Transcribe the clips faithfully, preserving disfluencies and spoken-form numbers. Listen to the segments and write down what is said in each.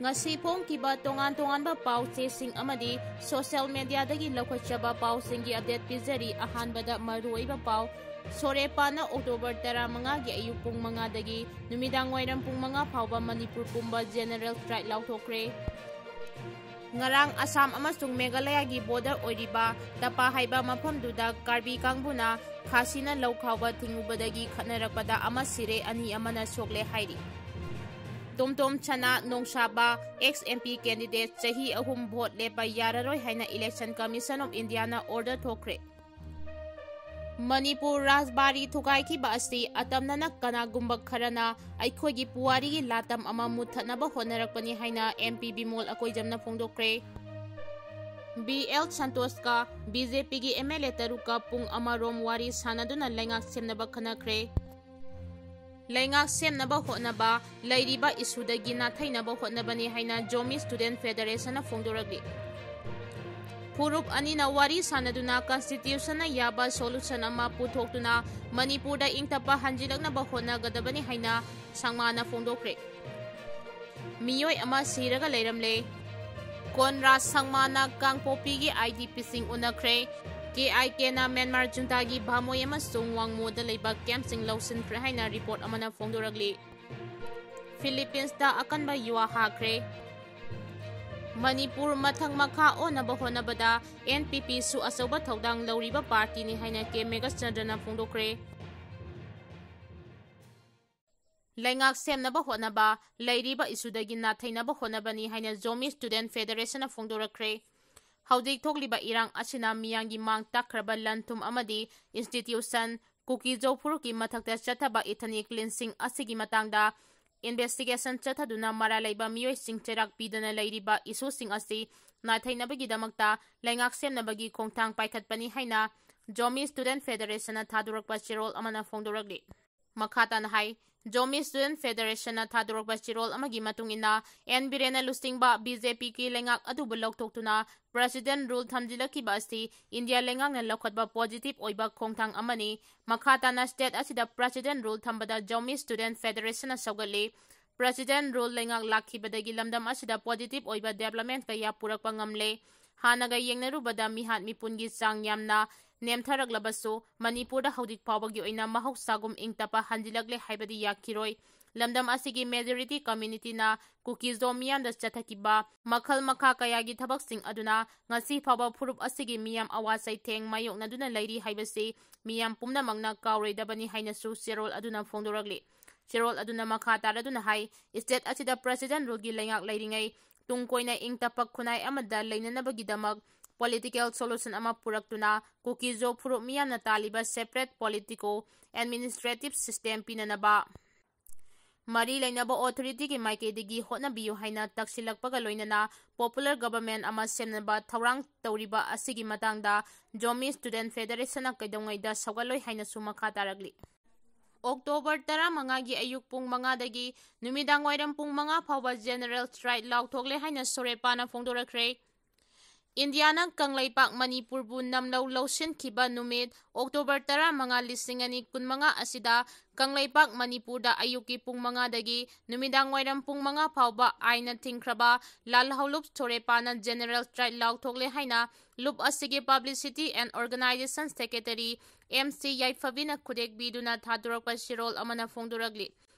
ꯉꯁꯤ ꯐꯣꯡꯈꯤꯕ ꯇꯣꯉꯥꯟ ꯇꯣꯉꯥꯟꯕ ꯄꯥꯎ ꯆꯦꯁꯤꯡ ꯑꯃꯗꯤ social mediaꯗꯒꯤ ꯂꯧꯈꯠꯆꯕ ꯄꯥꯎꯁꯤꯡꯒꯤ update ꯄꯤꯖꯔꯤ꯫ ꯑꯍꯥꯟꯕꯗ ꯃꯔꯨꯑꯣꯏꯕ ꯄꯥꯎ꯫ ꯁꯣꯔꯦꯄꯥꯟꯅ October ꯇꯔꯥꯃꯉꯥꯒꯤ ꯑꯌꯨꯛ ꯄꯨꯡ ꯃꯉꯥꯗꯒꯤ ꯅꯨꯃꯤꯗꯥꯡ ꯋꯥꯏꯔꯝ ꯄꯨꯡ ꯃꯉꯥ ꯐꯥꯎꯕ ꯃꯅꯤꯄꯨꯔ ꯄꯨꯝꯕ general strike ꯂꯥꯎꯊꯣꯛꯈ꯭ꯔꯦ꯫ ꯉꯔꯥꯡ ꯑꯁꯥꯝ ꯑꯃꯁꯨꯡ ꯃꯦꯘꯥꯂꯌꯥꯒꯤ border ꯑꯣꯏꯔꯤꯕ ꯇꯄꯥ ꯍꯥꯏꯕ ꯃꯐꯝꯗꯨꯗ ꯀꯥꯔꯕꯤ ꯀꯥꯡꯕꯨꯅ ꯈꯥꯁꯤꯅ ꯂꯧ ꯈꯥꯎꯕ ꯊꯤꯡꯉꯨꯕꯗꯒꯤ ꯈꯠꯅꯔꯛꯄꯗ ꯑꯃ ꯁꯤꯔꯦ, ꯑꯅꯤ ꯑꯃꯅ ꯁꯣꯛꯂꯦ ꯍꯥꯏꯔꯤ꯫ ꯇꯣꯝꯇꯣꯝ ꯁꯅꯥ ꯅꯣꯡꯁꯥꯕ ex MP candidate ꯆꯍꯤ ꯑꯍꯨꯝ vote ꯂꯦꯞꯄ ꯌꯥꯔꯔꯣꯏ ꯍꯥꯏꯅ Election Commission of Indiaꯅ order ꯊꯣꯛꯈ꯭ꯔꯦ꯫ ꯃꯅꯤꯄꯨꯔ ꯔꯥꯖꯕꯥꯔꯤ ꯊꯨꯒꯥꯏꯈꯤꯕ ꯑꯁꯤ ꯑꯇꯝꯅꯅ ꯀꯅꯥꯒꯨꯝꯕ ꯈꯔꯅ ꯑꯩꯈꯣꯏꯒꯤ ꯄꯨꯋꯥꯔꯤꯒꯤ ꯂꯥꯇꯝ ꯑꯃ ꯃꯨꯠꯊꯠꯅꯕ ꯍꯣꯠꯅꯔꯛꯄꯅꯤ ꯍꯥꯏꯅ MP ꯕꯤꯃꯣꯜ ꯑꯀꯣꯏꯖꯝꯅ ꯐꯣꯡꯗꯣꯛꯈ꯭ꯔꯦ꯫ BL ꯁꯟꯇꯣꯁꯀ BJPꯒꯤ MLA ꯇꯔꯨꯛꯀ ꯄꯨꯡ ꯑꯃꯔꯣꯝ ꯋꯥꯔꯤ ꯁꯥꯟꯅꯗꯨꯅ ꯂꯩꯉꯥꯛ ꯁꯦꯝꯅꯕ ꯈꯟꯅꯈ꯭ꯔꯦ꯫ ꯂꯩꯉꯥꯛ ꯁꯦꯝꯅꯕ ꯍꯣꯠꯅꯕ, ꯂꯩꯔꯤꯕ issueꯗꯒꯤ ꯅꯥꯊꯩꯅꯕ ꯍꯣꯠꯅꯕꯅꯤ ꯍꯥꯏꯅ Zomi Student Federationꯅ ꯐꯣꯡꯗꯣꯔꯛꯂꯤ꯫ ꯐꯨꯔꯨꯞ ꯑꯅꯤꯅ ꯋꯥꯔꯤ ꯁꯥꯟꯅꯗꯨꯅ constitutionꯅ ꯌꯥꯕ solution ꯑꯃ ꯄꯨꯊꯣꯛꯇꯨꯅ ꯃꯅꯤꯄꯨꯔꯗ ꯏꯪꯇꯞꯄ ꯍꯟꯖꯤꯜꯂꯛꯅꯕ ꯍꯣꯠꯅꯒꯗꯕꯅꯤ ꯍꯥꯏꯅ ꯁꯪꯃꯥꯅ ꯐꯣꯡꯗꯣꯛꯈ꯭ꯔꯦ꯫ ꯃꯤꯑꯣꯏ ꯑꯃ ꯁꯤꯔꯒ ꯂꯩꯔꯝꯂꯦ꯫ ꯀꯣꯟꯔꯥꯖ ꯁꯪꯃꯥꯅ ꯀꯥꯡꯄꯣꯛꯄꯤꯒꯤ IDPꯁꯤꯡ ꯎꯅꯈ꯭ꯔꯦ꯫ KIKꯅ ꯃ꯭ꯌꯥꯟꯃꯥꯔ ꯖꯨꯟꯇꯥꯒꯤ ꯚꯥꯃꯣꯏ ꯑꯃꯁꯨꯡ ꯋꯥꯡꯃꯣꯗ ꯂꯩꯕ campꯁꯤꯡ ꯂꯧꯁꯤꯟꯈ꯭ꯔꯦ ꯍꯥꯏꯅ report ꯑꯃꯅ ꯐꯣꯡꯗꯣꯔꯛꯂꯤ꯫ Philippinesꯇ ꯑꯀꯟꯕ ꯌꯨꯍꯥ ꯍꯥꯈ꯭ꯔꯦ꯫ ꯃꯅꯤꯄꯨꯔ ꯃꯊꯪ ꯃꯈꯥ ꯑꯣꯟꯅꯕ ꯍꯣꯠꯅꯕꯗ NPPꯁꯨ ꯑꯆꯧꯕ ꯊꯧꯗꯥꯡ ꯂꯧꯔꯤꯕ partyꯅꯤ ꯍꯥꯏꯅ K ꯃꯦꯘꯆꯟꯗ꯭ꯔꯅ ꯐꯣꯡꯗꯣꯛꯈ꯭ꯔꯦ꯫ ꯂꯩꯉꯥꯛ ꯁꯦꯝꯅꯕ ꯍꯣꯠꯅꯕ, ꯂꯩꯔꯤꯕ issueꯗꯒꯤ ꯅꯥꯊꯩꯅꯕ ꯍꯣꯠꯅꯕꯅꯤ ꯍꯥꯏꯅ Zomi Student Federationꯅ ꯐꯣꯡꯗꯣꯔꯛꯈ꯭ꯔꯦ꯫ ꯍꯧꯖꯤꯛ ꯊꯣꯛꯂꯤꯕ ꯏꯔꯥꯡ ꯑꯁꯤꯅ ꯃꯤꯌꯥꯝꯒꯤ ꯃꯥꯡ ꯇꯥꯛꯈ꯭ꯔꯕ ꯂꯟ ꯊꯨꯝ ꯑꯃꯗꯤ institution, ꯀꯨꯀꯤ-ꯖꯣ ꯐꯨꯔꯨꯞꯀꯤ ꯃꯊꯛꯇ ꯆꯠꯊꯕ ethnic cleansing ꯑꯁꯤꯒꯤ ꯃꯇꯥꯡꯗ investigation ꯆꯠꯊꯗꯨꯅ ꯃꯔꯥꯜ ꯂꯩꯕ ꯃꯤꯑꯣꯏꯁꯤꯡ ꯆꯩꯔꯥꯛ ꯄꯤꯗꯅ ꯂꯩꯔꯤꯕ issueꯁꯤꯡ ꯑꯁꯤ ꯅꯥꯊꯩꯅꯕꯒꯤꯗꯃꯛꯇ ꯂꯩꯉꯥꯛ ꯁꯦꯝꯅꯕꯒꯤ ꯈꯣꯡꯊꯥꯡ ꯄꯥꯏꯈꯠꯄꯅꯤ ꯍꯥꯏꯅ Zomi Student Federationꯅ ꯊꯥꯗꯣꯔꯛꯄ ꯆꯦꯔꯣꯜ ꯑꯃꯅ ꯐꯣꯡꯗꯣꯔꯛꯂꯤ꯫ ꯃꯈꯥ ꯇꯥꯅ ꯍꯥꯏ, Zomi Student Federationꯅ ꯊꯥꯗꯣꯔꯛꯄ ꯆꯦꯔꯣꯜ ꯑꯃꯒꯤ ꯃꯇꯨꯡ ꯏꯟꯅ, N ꯕꯤꯔꯦꯟꯅ ꯂꯨꯆꯤꯡꯕ BJPꯒꯤ ꯂꯩꯉꯥꯛ ꯑꯗꯨꯕꯨ ꯂꯧꯊꯣꯛꯇꯨꯅ President rule ꯊꯝꯖꯤꯜꯂꯛꯈꯤꯕ ꯑꯁꯤ ꯏꯟꯗꯤꯌꯥ ꯂꯩꯉꯥꯛꯅ ꯂꯧꯈꯠꯄ positive ꯑꯣꯏꯕ ꯈꯣꯡꯊꯥꯡ ꯑꯃꯅꯤ꯫ ꯃꯈꯥ ꯇꯥꯅ state ꯑꯁꯤꯗ President rule ꯊꯝꯕꯗ Zomi Student Federationꯅ ꯁꯧꯒꯠꯂꯤ꯫ President Rule ꯂꯩꯉꯥꯛ ꯂꯥꯛꯈꯤꯕꯗꯒꯤ ꯂꯝꯗꯝ ꯑꯁꯤꯗ positive ꯑꯣꯏꯕ development ꯀꯌꯥ ꯄꯨꯔꯛꯄ ꯉꯝꯂꯦ꯫ ꯍꯥꯟꯅꯒ ꯌꯦꯡꯅꯔꯨꯕꯗ ꯃꯤꯍꯥꯠ ꯃꯤꯄꯨꯟꯒꯤ ꯆꯥꯡ ꯌꯥꯝꯅ ꯅꯦꯝꯊꯔꯛꯂꯕꯁꯨ, ꯃꯅꯤꯄꯨꯔꯗ ꯍꯧꯖꯤꯛ ꯐꯥꯎꯕꯒꯤ ꯑꯣꯏꯅ ꯃꯍꯧꯁꯥꯒꯨꯝ ꯏꯪ ꯇꯞꯄ ꯍꯟꯖꯤꯜꯂꯛꯂꯦ ꯍꯥꯏꯕꯗꯤ ꯌꯥꯈꯤꯔꯣꯏ꯫ ꯂꯝꯗꯝ ꯑꯁꯤꯒꯤ majority communityꯅ ꯀꯨꯀꯤꯖꯣ ꯃꯤꯌꯥꯝꯗ ꯆꯠꯊꯈꯤꯕ ꯃꯈꯜ ꯃꯈꯥ ꯀꯌꯥꯒꯤ ꯊꯕꯛꯁꯤꯡ ꯑꯗꯨꯅ ꯉꯁꯤ ꯐꯥꯎꯕ ꯐꯨꯔꯨꯞ ꯑꯁꯤꯒꯤ ꯃꯤꯌꯥꯝ ꯑꯋꯥ ꯆꯩꯊꯦꯡ ꯃꯥꯌꯣꯛꯅꯗꯨꯅ ꯂꯩꯔꯤ ꯍꯥꯏꯕꯁꯤ ꯃꯤꯌꯥꯝ ꯄꯨꯝꯅꯃꯛꯅ ꯀꯥꯎꯔꯣꯏꯗꯕꯅꯤ ꯍꯥꯏꯅꯁꯨ ꯆꯦꯔꯣꯜ ꯑꯗꯨꯅ ꯐꯣꯡꯗꯣꯔꯛꯂꯤ꯫ ꯆꯦꯔꯣꯜ ꯑꯗꯨꯅ ꯃꯈꯥ ꯇꯥꯔꯗꯨꯅ ꯍꯥꯏ, state ꯑꯁꯤꯗ President Ruleꯒꯤ ꯂꯩꯉꯥꯛ ꯂꯩꯔꯤꯉꯩ ꯇꯨꯡ ꯀꯣꯏꯅ ꯏꯪ ꯇꯞꯄ ꯈꯨꯟꯅꯥꯏ ꯑꯃꯗ ꯂꯩꯅꯅꯕꯒꯤꯗꯃꯛ political solution ꯑꯃ ꯄꯨꯔꯛꯇꯨꯅ ꯀꯨꯀꯤꯖꯣ ꯐꯨꯔꯨꯞ ꯃꯤꯌꯥꯝꯅ ꯇꯥꯜꯂꯤꯕ separate political administrative system ꯄꯤꯅꯅꯕ ꯃꯔꯤ ꯂꯩꯅꯕ authorityꯒꯤ ꯃꯥꯏꯀꯩꯗꯒꯤ ꯍꯣꯠꯅꯕꯤꯌꯨ ꯍꯥꯏꯅ ꯇꯛꯁꯤꯜꯂꯛꯄꯒ ꯂꯣꯏꯅꯅ popular government ꯑꯃ ꯁꯦꯝꯅꯕ ꯊꯧꯔꯥꯡ ꯇꯧꯔꯤꯕ ꯑꯁꯤꯒꯤ ꯃꯇꯥꯡꯗ Zomi Student Federationꯅ ꯀꯩꯗꯧꯉꯩꯗ ꯁꯧꯒꯠꯂꯣꯏ ꯍꯥꯏꯅꯁꯨ ꯃꯈꯥ ꯇꯥꯔꯛꯂꯤ꯫ October ꯇꯔꯥꯃꯉꯥꯒꯤ ꯑꯌꯨꯛ ꯄꯨꯡ ꯃꯉꯥꯗꯒꯤ ꯅꯨꯃꯤꯗꯥꯡ ꯋꯥꯏꯔꯝ ꯄꯨꯡ ꯃꯉꯥ ꯐꯥꯎꯕ general strike ꯂꯥꯎꯊꯣꯛꯂꯦ ꯍꯥꯏꯅ ꯁꯣꯔꯦꯄꯥꯅ ꯐꯣꯡꯗꯣꯔꯛꯈ꯭ꯔꯦ꯫ ꯏꯟꯗꯤꯌꯥꯅ ꯀꯪꯂꯩꯄꯥꯛ ꯃꯅꯤꯄꯨꯔꯕꯨ ꯅꯝꯂꯧ ꯂꯧꯁꯤꯟꯈꯤꯕ ꯅꯨꯃꯤꯠ October ꯇꯔꯥꯃꯉꯥ, ꯂꯤꯁꯤꯡ ꯑꯅꯤ ꯀꯨꯟꯃꯉꯥ ꯑꯁꯤꯗ ꯀꯪꯂꯩꯄꯥꯛ ꯃꯅꯤꯄꯨꯔꯗ ꯑꯌꯨꯛꯀꯤ ꯄꯨꯡ ꯃꯉꯥꯗꯒꯤ ꯅꯨꯃꯤꯗꯥꯡ ꯋꯥꯏꯔꯝ ꯄꯨꯡ ꯃꯉꯥ ꯐꯥꯎꯕ ꯑꯥꯏꯟꯅ ꯊꯤꯡꯈ꯭ꯔꯕ ꯂꯥꯜꯍꯧꯂꯨꯞ ꯁꯣꯔꯦꯄꯥꯅ general strike ꯂꯥꯎꯊꯣꯛꯂꯦ ꯍꯥꯏꯅ ꯂꯨꯞ ꯑꯁꯤꯒꯤ publicity and organization secretary M C ꯌꯥꯏꯐꯕꯤꯅ ꯈꯨꯗꯦꯛ ꯄꯤꯗꯨꯅ ꯊꯥꯗꯣꯔꯛꯄ ꯆꯦꯔꯣꯜ ꯑꯃꯅ ꯐꯣꯡꯗꯣꯔꯛꯂꯤ꯫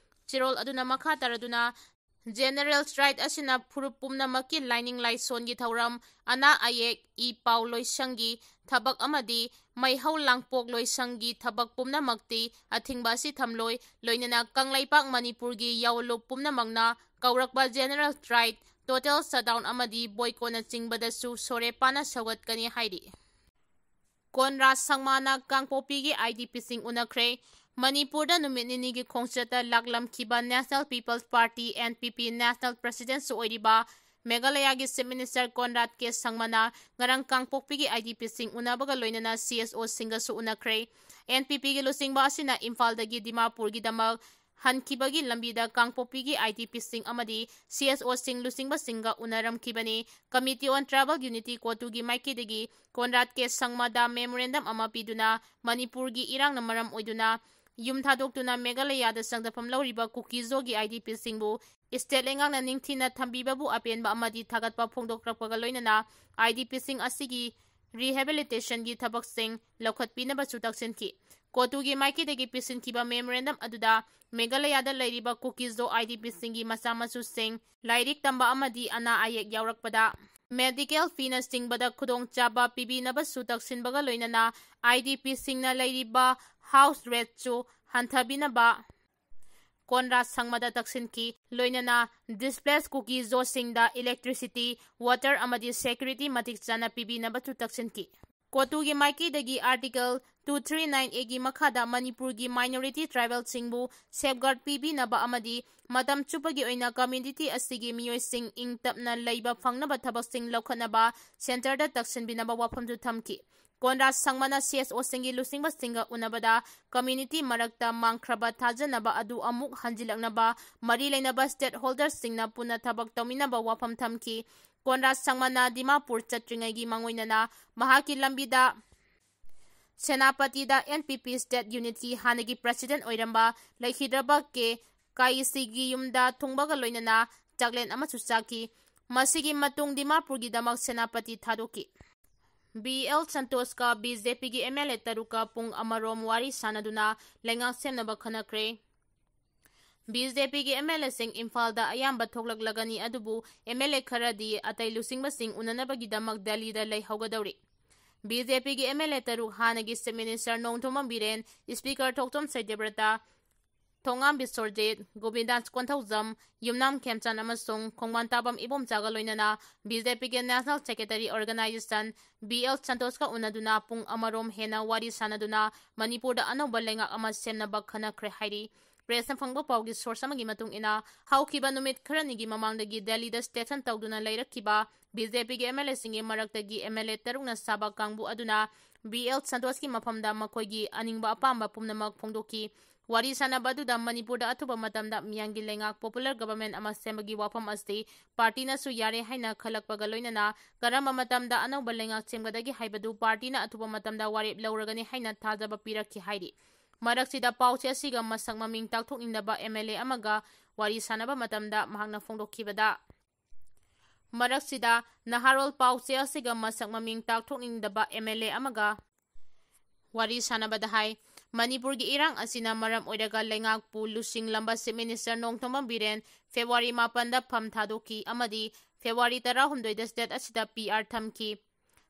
ꯆꯦꯔꯣꯜ ꯑꯗꯨꯅ ꯃꯈꯥ ꯇꯥꯔꯗꯨꯅ, general strike ꯑꯁꯤꯅ ꯐꯨꯔꯨꯞ ꯄꯨꯝꯅꯃꯛꯀꯤ ꯂꯥꯏꯅꯤꯡ ꯂꯥꯏꯁꯣꯟꯒꯤ ꯊꯧꯔꯝ, ꯑꯅꯥ ꯑꯌꯦꯛ, ꯏ ꯄꯥꯎ ꯂꯣꯏꯁꯪꯒꯤ ꯊꯕꯛ ꯑꯃꯗꯤ ꯃꯩꯍꯧ ꯂꯥꯡꯄꯣꯛ ꯂꯣꯏꯁꯪꯒꯤ ꯊꯕꯛ ꯄꯨꯝꯅꯃꯛꯇꯤ ꯑꯊꯤꯡꯕ ꯑꯁꯤ ꯊꯝꯂꯣꯏ, ꯂꯣꯏꯅꯅ ꯀꯪꯂꯩꯄꯥꯛ ꯃꯅꯤꯄꯨꯔꯒꯤ ꯌꯥꯑꯣꯟꯂꯨꯞ ꯄꯨꯝꯅꯃꯛꯅ ꯀꯧꯔꯛꯄ general strike, total shutdown ꯑꯃꯗꯤ boycottꯅꯆꯤꯡꯕꯗꯁꯨ ꯁꯣꯔꯦꯄꯥꯅ ꯁꯧꯒꯠꯀꯅꯤ ꯍꯥꯏꯔꯤ꯫ ꯀꯣꯟꯔꯥꯗ ꯁꯪꯃꯥꯅ ꯀꯥꯡꯄꯣꯛꯄꯤꯒꯤ IDPꯁꯤꯡ ꯎꯅꯈ꯭ꯔꯦ꯫ ꯃꯅꯤꯄꯨꯔꯗ ꯅꯨꯃꯤꯠ ꯅꯤꯅꯤꯒꯤ ꯈꯣꯡꯆꯠꯇ ꯂꯥꯛꯂꯝꯈꯤꯕ National People's Party, NPP, National Presidentꯁꯨ ꯑꯣꯏꯔꯤꯕ ꯃꯦꯘꯥꯂꯌꯥꯒꯤ Chief Minister ꯀꯣꯟꯔꯥꯗ ꯀꯦ ꯁꯪꯃꯥꯅ ꯉꯔꯥꯡ ꯀꯥꯡꯄꯣꯛꯄꯤꯒꯤ IDPꯁꯤꯡ ꯎꯅꯕꯒ ꯂꯣꯏꯅꯅ CSOꯁꯤꯡꯒꯁꯨ ꯎꯅꯈ꯭ꯔꯦ꯫ NPPꯒꯤ ꯂꯨꯆꯤꯡꯕ ꯑꯁꯤꯅ ꯏꯝꯐꯥꯜꯗꯒꯤ ꯗꯤꯃꯥꯄꯨꯔꯒꯤꯗꯃꯛ ꯍꯟꯈꯤꯕꯒꯤ ꯂꯝꯕꯤꯗ ꯀꯥꯡꯄꯣꯛꯄꯤꯒꯤ IDPꯁꯤꯡ ꯑꯃꯗꯤ CSOꯁꯤꯡ ꯂꯨꯆꯤꯡꯕꯁꯤꯡꯒ ꯎꯅꯔꯝꯈꯤꯕꯅꯤ꯫ Committee on Tribal Unity, COTUꯒꯤ ꯃꯥꯏꯀꯩꯗꯒꯤ ꯀꯣꯟꯔꯥꯗ ꯀꯦ ꯁꯪꯃꯥꯗ memorandum ꯑꯃ ꯄꯤꯗꯨꯅ ꯃꯅꯤꯄꯨꯔꯒꯤ ꯏꯔꯥꯡꯅ ꯃꯔꯝ ꯑꯣꯏꯗꯨꯅ ꯌꯨꯝ ꯊꯥꯗꯣꯛꯇꯨꯅ ꯃꯦꯘꯥꯂꯌꯥꯗ ꯆꯪꯖꯐꯝ ꯂꯧꯔꯤꯕ ꯀꯨꯀꯤꯖꯣꯒꯤ IDPꯁꯤꯡꯕꯨ state ꯂꯩꯉꯥꯛꯅ ꯅꯤꯡꯊꯤꯅ ꯊꯝꯕꯤꯕꯕꯨ ꯑꯄꯦꯟꯕ ꯑꯃꯗꯤ ꯊꯥꯒꯠꯄ ꯐꯣꯡꯗꯣꯛꯂꯛꯄꯒ ꯂꯣꯏꯅꯅ IDPꯁꯤꯡ ꯑꯁꯤꯒꯤ rehabilitationꯒꯤ ꯊꯕꯛꯁꯤꯡ ꯂꯧꯈꯠꯄꯤꯅꯕꯁꯨ ꯇꯛꯁꯤꯟꯈꯤ꯫ ꯀꯣꯇꯨꯒꯤ ꯃꯥꯏꯀꯩꯗꯒꯤ ꯄꯤꯁꯤꯟꯈꯤꯕ memorandum ꯑꯗꯨꯗ ꯃꯦꯘꯥꯂꯌꯥꯗ ꯂꯩꯔꯤꯕ ꯀꯨꯀꯤꯖꯣ IDPꯁꯤꯡꯒꯤ ꯃꯆꯥ ꯃꯁꯨꯁꯤꯡ ꯂꯥꯏꯔꯤꯛ ꯇꯝꯕ ꯑꯃꯗꯤ ꯑꯅꯥ ꯑꯌꯦꯛ ꯌꯥꯎꯔꯛꯄꯗ medical feeꯅꯆꯤꯡꯕꯗ ꯈꯨꯗꯣꯡꯆꯥꯕ ꯄꯤꯕꯤꯅꯕꯁꯨ ꯇꯛꯁꯤꯟꯕꯒ ꯂꯣꯏꯅꯅ IDPꯁꯤꯡꯅ ꯂꯩꯔꯤꯕ house rateꯁꯨ ꯍꯟꯊꯕꯤꯅꯕ ꯀꯣꯟꯔꯥꯗ ꯁꯪꯃꯗ ꯇꯛꯁꯤꯟꯈꯤ꯫ ꯂꯣꯏꯅꯅ displaced ꯀꯨꯀꯤꯖꯣꯁꯤꯡꯗ electricity, water ꯑꯃꯗꯤ security ꯃꯇꯤꯛ ꯆꯥꯅ ꯄꯤꯕꯤꯅꯕꯁꯨ ꯇꯛꯁꯤꯟꯈꯤ꯫ ꯀꯣꯇꯨꯒꯤ ꯃꯥꯏꯀꯩꯗꯒꯤ Article two three nine Aꯒꯤ ꯃꯈꯥꯗ ꯃꯅꯤꯄꯨꯔꯒꯤ minority tribalꯁꯤꯡꯕꯨ safeguard ꯄꯤꯕꯤꯅꯕ ꯑꯃꯗꯤ ꯃꯇꯝ ꯆꯨꯞꯄꯒꯤ ꯑꯣꯏꯅ community ꯑꯁꯤꯒꯤ ꯃꯤꯑꯣꯏꯁꯤꯡ ꯏꯪ ꯇꯞꯅ ꯂꯩꯕ ꯐꯪꯅꯕ ꯊꯕꯛꯁꯤꯡ ꯂꯧꯈꯠꯅꯕ centreꯗ ꯇꯛꯁꯤꯟꯕꯤꯅꯕ ꯋꯥꯐꯝꯁꯨ ꯊꯝꯈꯤ꯫ ꯀꯣꯟꯔꯥꯗ ꯁꯪꯃꯅ CSOꯁꯤꯡꯒꯤ ꯂꯨꯆꯤꯡꯕꯁꯤꯡꯒ ꯎꯅꯕꯗ community ꯃꯔꯛꯇ ꯃꯥꯡꯈ꯭ꯔꯕ ꯊꯥꯖꯅꯕ ꯑꯗꯨ ꯑꯃꯨꯛ ꯍꯟꯖꯤꯜꯂꯛꯅꯕ ꯃꯔꯤ ꯂꯩꯅꯕ stakeholderꯁꯤꯡꯅ ꯄꯨꯟꯅ ꯊꯕꯛ ꯇꯧꯃꯤꯟꯅꯕ ꯋꯥꯐꯝ ꯊꯝꯈꯤ꯫ ꯀꯣꯟꯔꯥꯗ ꯁꯪꯃꯅ ꯗꯤꯃꯥꯄꯨꯔ ꯆꯠꯇ꯭ꯔꯤꯉꯩꯒꯤ ꯃꯥꯡꯑꯣꯏꯅꯅ ꯃꯍꯥꯛꯀꯤ ꯂꯝꯕꯤꯗ ꯁꯦꯅꯥꯄꯇꯤꯗ NPP state unitꯀꯤ ꯍꯥꯟꯅꯒꯤ president ꯑꯣꯏꯔꯝꯕ ꯂꯩꯈꯤꯗ꯭ꯔꯕ ꯀꯦ ꯀꯥꯏꯁꯤꯒꯤ ꯌꯨꯝꯗ ꯊꯨꯡꯕꯒ ꯂꯣꯏꯅꯅ ꯆꯥꯛꯂꯦꯟ ꯑꯃꯁꯨ ꯆꯥꯈꯤ꯫ ꯃꯁꯤꯒꯤ ꯃꯇꯨꯡ ꯗꯤꯃꯥꯄꯨꯔꯒꯤꯗꯃꯛ ꯁꯦꯅꯥꯄꯇꯤ ꯊꯥꯗꯣꯛꯈꯤ꯫ ꯕꯤ ꯑꯦꯜ ꯁꯟꯇꯣꯁꯀ BJPꯒꯤ MLA ꯇꯔꯨꯛꯀ ꯄꯨꯡ ꯑꯃꯔꯣꯝ ꯋꯥꯔꯤ ꯁꯥꯟꯅꯗꯨꯅ ꯂꯩꯉꯥꯛ ꯁꯦꯝꯅꯕ ꯈꯟꯅꯈ꯭ꯔꯦ꯫ BJPꯒꯤ MLAꯁꯤꯡ ꯏꯝꯐꯥꯜꯗ ꯑꯌꯥꯝꯕ ꯊꯣꯛꯂꯛꯂꯒꯅꯤ, ꯑꯗꯨꯕꯨ MLA ꯈꯔꯗꯤ ꯑꯇꯩ ꯂꯨꯆꯤꯡꯕꯁꯤꯡ ꯎꯅꯅꯕꯒꯤꯗꯃꯛ ꯗꯦꯜꯂꯤꯗ ꯂꯩꯍꯧꯒꯗꯧꯔꯤ꯫ BJPꯒꯤ MLA ꯇꯔꯨꯛ ꯍꯥꯟꯅꯒꯤ Chief Minister Nongthombam Biren, Speaker ꯊꯣꯛꯆꯣꯝ ꯁꯩꯗꯦꯕ꯭ꯔꯇ, ꯊꯣꯉꯥꯝ ꯕꯤꯁ꯭ꯋꯔꯖꯤꯠ, ꯒꯣꯕꯤꯟꯗꯥꯁ ꯀꯣꯟꯊꯧꯖꯝ, ꯌꯨꯝꯅꯥꯝ ꯈꯦꯝꯆꯥꯟ ꯑꯃꯁꯨꯡ ꯈꯣꯡꯕꯥꯟ ꯇꯥꯕꯝ ꯏꯕꯣꯝꯆꯥꯒ ꯂꯣꯏꯅꯅ BJPꯒꯤ National Secretary Organisation B L ꯁꯟꯇꯣꯁꯀ ꯎꯅꯗꯨꯅ ꯄꯨꯡ ꯑꯃꯔꯣꯝ ꯍꯦꯟꯅ ꯋꯥꯔꯤ ꯁꯥꯟꯅꯗꯨꯅ ꯃꯅꯤꯄꯨꯔꯗ ꯑꯅꯧꯕ ꯂꯩꯉꯥꯛ ꯑꯃ ꯁꯦꯝꯅꯕ ꯈꯟꯅꯈ꯭ꯔꯦ ꯍꯥꯏꯔꯤ꯫ Pressꯅ ꯐꯪꯕ ꯄꯥꯎꯒꯤ source ꯑꯃꯒꯤ ꯃꯇꯨꯡ ꯏꯟꯅ, ꯍꯧꯈꯤꯕ ꯅꯨꯃꯤꯠ ꯈꯔꯅꯤꯒꯤ ꯃꯃꯥꯡꯗꯒꯤ ꯗꯦꯜꯂꯤꯗ station ꯇꯧꯗꯨꯅ ꯂꯩꯔꯛꯈꯤꯕ BJPꯒꯤ MLAꯁꯤꯡꯒꯤ ꯃꯔꯛꯇꯒꯤ MLA ꯇꯔꯨꯛꯅ ꯁꯥꯕ ꯀꯥꯡꯕꯨ ꯑꯗꯨꯅ ꯕꯤ ꯑꯦꯜ ꯁꯟꯇꯣꯁꯀꯤ ꯃꯐꯝꯗ ꯃꯈꯣꯏꯒꯤ ꯑꯅꯤꯡꯕ ꯑꯄꯥꯝꯕ ꯄꯨꯝꯅꯃꯛ ꯐꯣꯡꯗꯣꯛꯈꯤ꯫ ꯋꯥꯔꯤ ꯁꯥꯟꯅꯕ ꯑꯗꯨꯗ ꯃꯅꯤꯄꯨꯔꯗ ꯑꯊꯨꯕ ꯃꯇꯝꯗ ꯃꯤꯌꯥꯝꯒꯤ ꯂꯩꯉꯥꯛ, popular government ꯑꯃ ꯁꯦꯝꯕꯒꯤ ꯋꯥꯐꯝ ꯑꯁꯤ partyꯅꯁꯨ ꯌꯥꯔꯦ ꯍꯥꯏꯅ ꯈꯜꯂꯛꯄꯒ ꯂꯣꯏꯅꯅ ꯀꯔꯝꯕ ꯃꯇꯝꯗ ꯑꯅꯧꯕ ꯂꯩꯉꯥꯛ ꯁꯦꯝꯒꯗꯒꯦ ꯍꯥꯏꯕꯗꯨ partyꯅ ꯑꯊꯨꯕ ꯃꯇꯝꯗ ꯋꯥꯔꯦꯞ ꯂꯧꯔꯒꯅꯤ ꯍꯥꯏꯅ ꯊꯥꯖꯕ ꯄꯤꯔꯛꯈꯤ ꯍꯥꯏꯔꯤ꯫ ꯃꯔꯛꯁꯤꯗ ꯄꯥꯎꯆꯦ ꯑꯁꯤꯒ ꯃꯁꯛ ꯃꯃꯤꯡ ꯇꯥꯛꯊꯣꯛꯅꯤꯡꯗꯕ ꯑꯦꯝ ꯑꯦꯜ ꯑꯦ ꯑꯃꯒ ꯋꯥꯔꯤ ꯁꯥꯟꯅꯕ ꯃꯇꯝꯗ ꯃꯍꯥꯛꯅ ꯐꯣꯡꯗꯣꯛꯈꯤꯕꯗ, ꯃꯔꯛꯁꯤꯗ ꯅꯍꯥꯔꯣꯜ ꯄꯥꯎꯆꯦ ꯑꯁꯤꯒ ꯃꯁꯛ ꯃꯃꯤꯡ ꯇꯥꯛꯊꯣꯛꯅꯤꯡꯗꯕ ꯑꯦꯝ ꯑꯦꯜ ꯑꯦ ꯑꯃꯒ ꯋꯥꯔꯤ ꯁꯥꯟꯅꯕꯗ ꯍꯥꯏ, ꯃꯅꯤꯄꯨꯔꯒꯤ ꯏꯔꯥꯡ ꯑꯁꯤꯅ ꯃꯔꯝ ꯑꯣꯏꯔꯒ ꯂꯩꯉꯥꯛꯄꯨ ꯂꯨꯆꯤꯡꯂꯝꯕ Chief Minister Nongthombam Biren February ꯃꯥꯄꯟꯗ ꯐꯝ ꯊꯥꯗꯣꯛꯈꯤ ꯑꯃꯗꯤ ꯐꯦꯕ꯭ꯔꯨꯋꯥꯔꯤ ꯇꯔꯥꯍꯨꯝꯗꯣꯏꯗ state ꯑꯁꯤꯗ P R ꯊꯝꯈꯤ꯫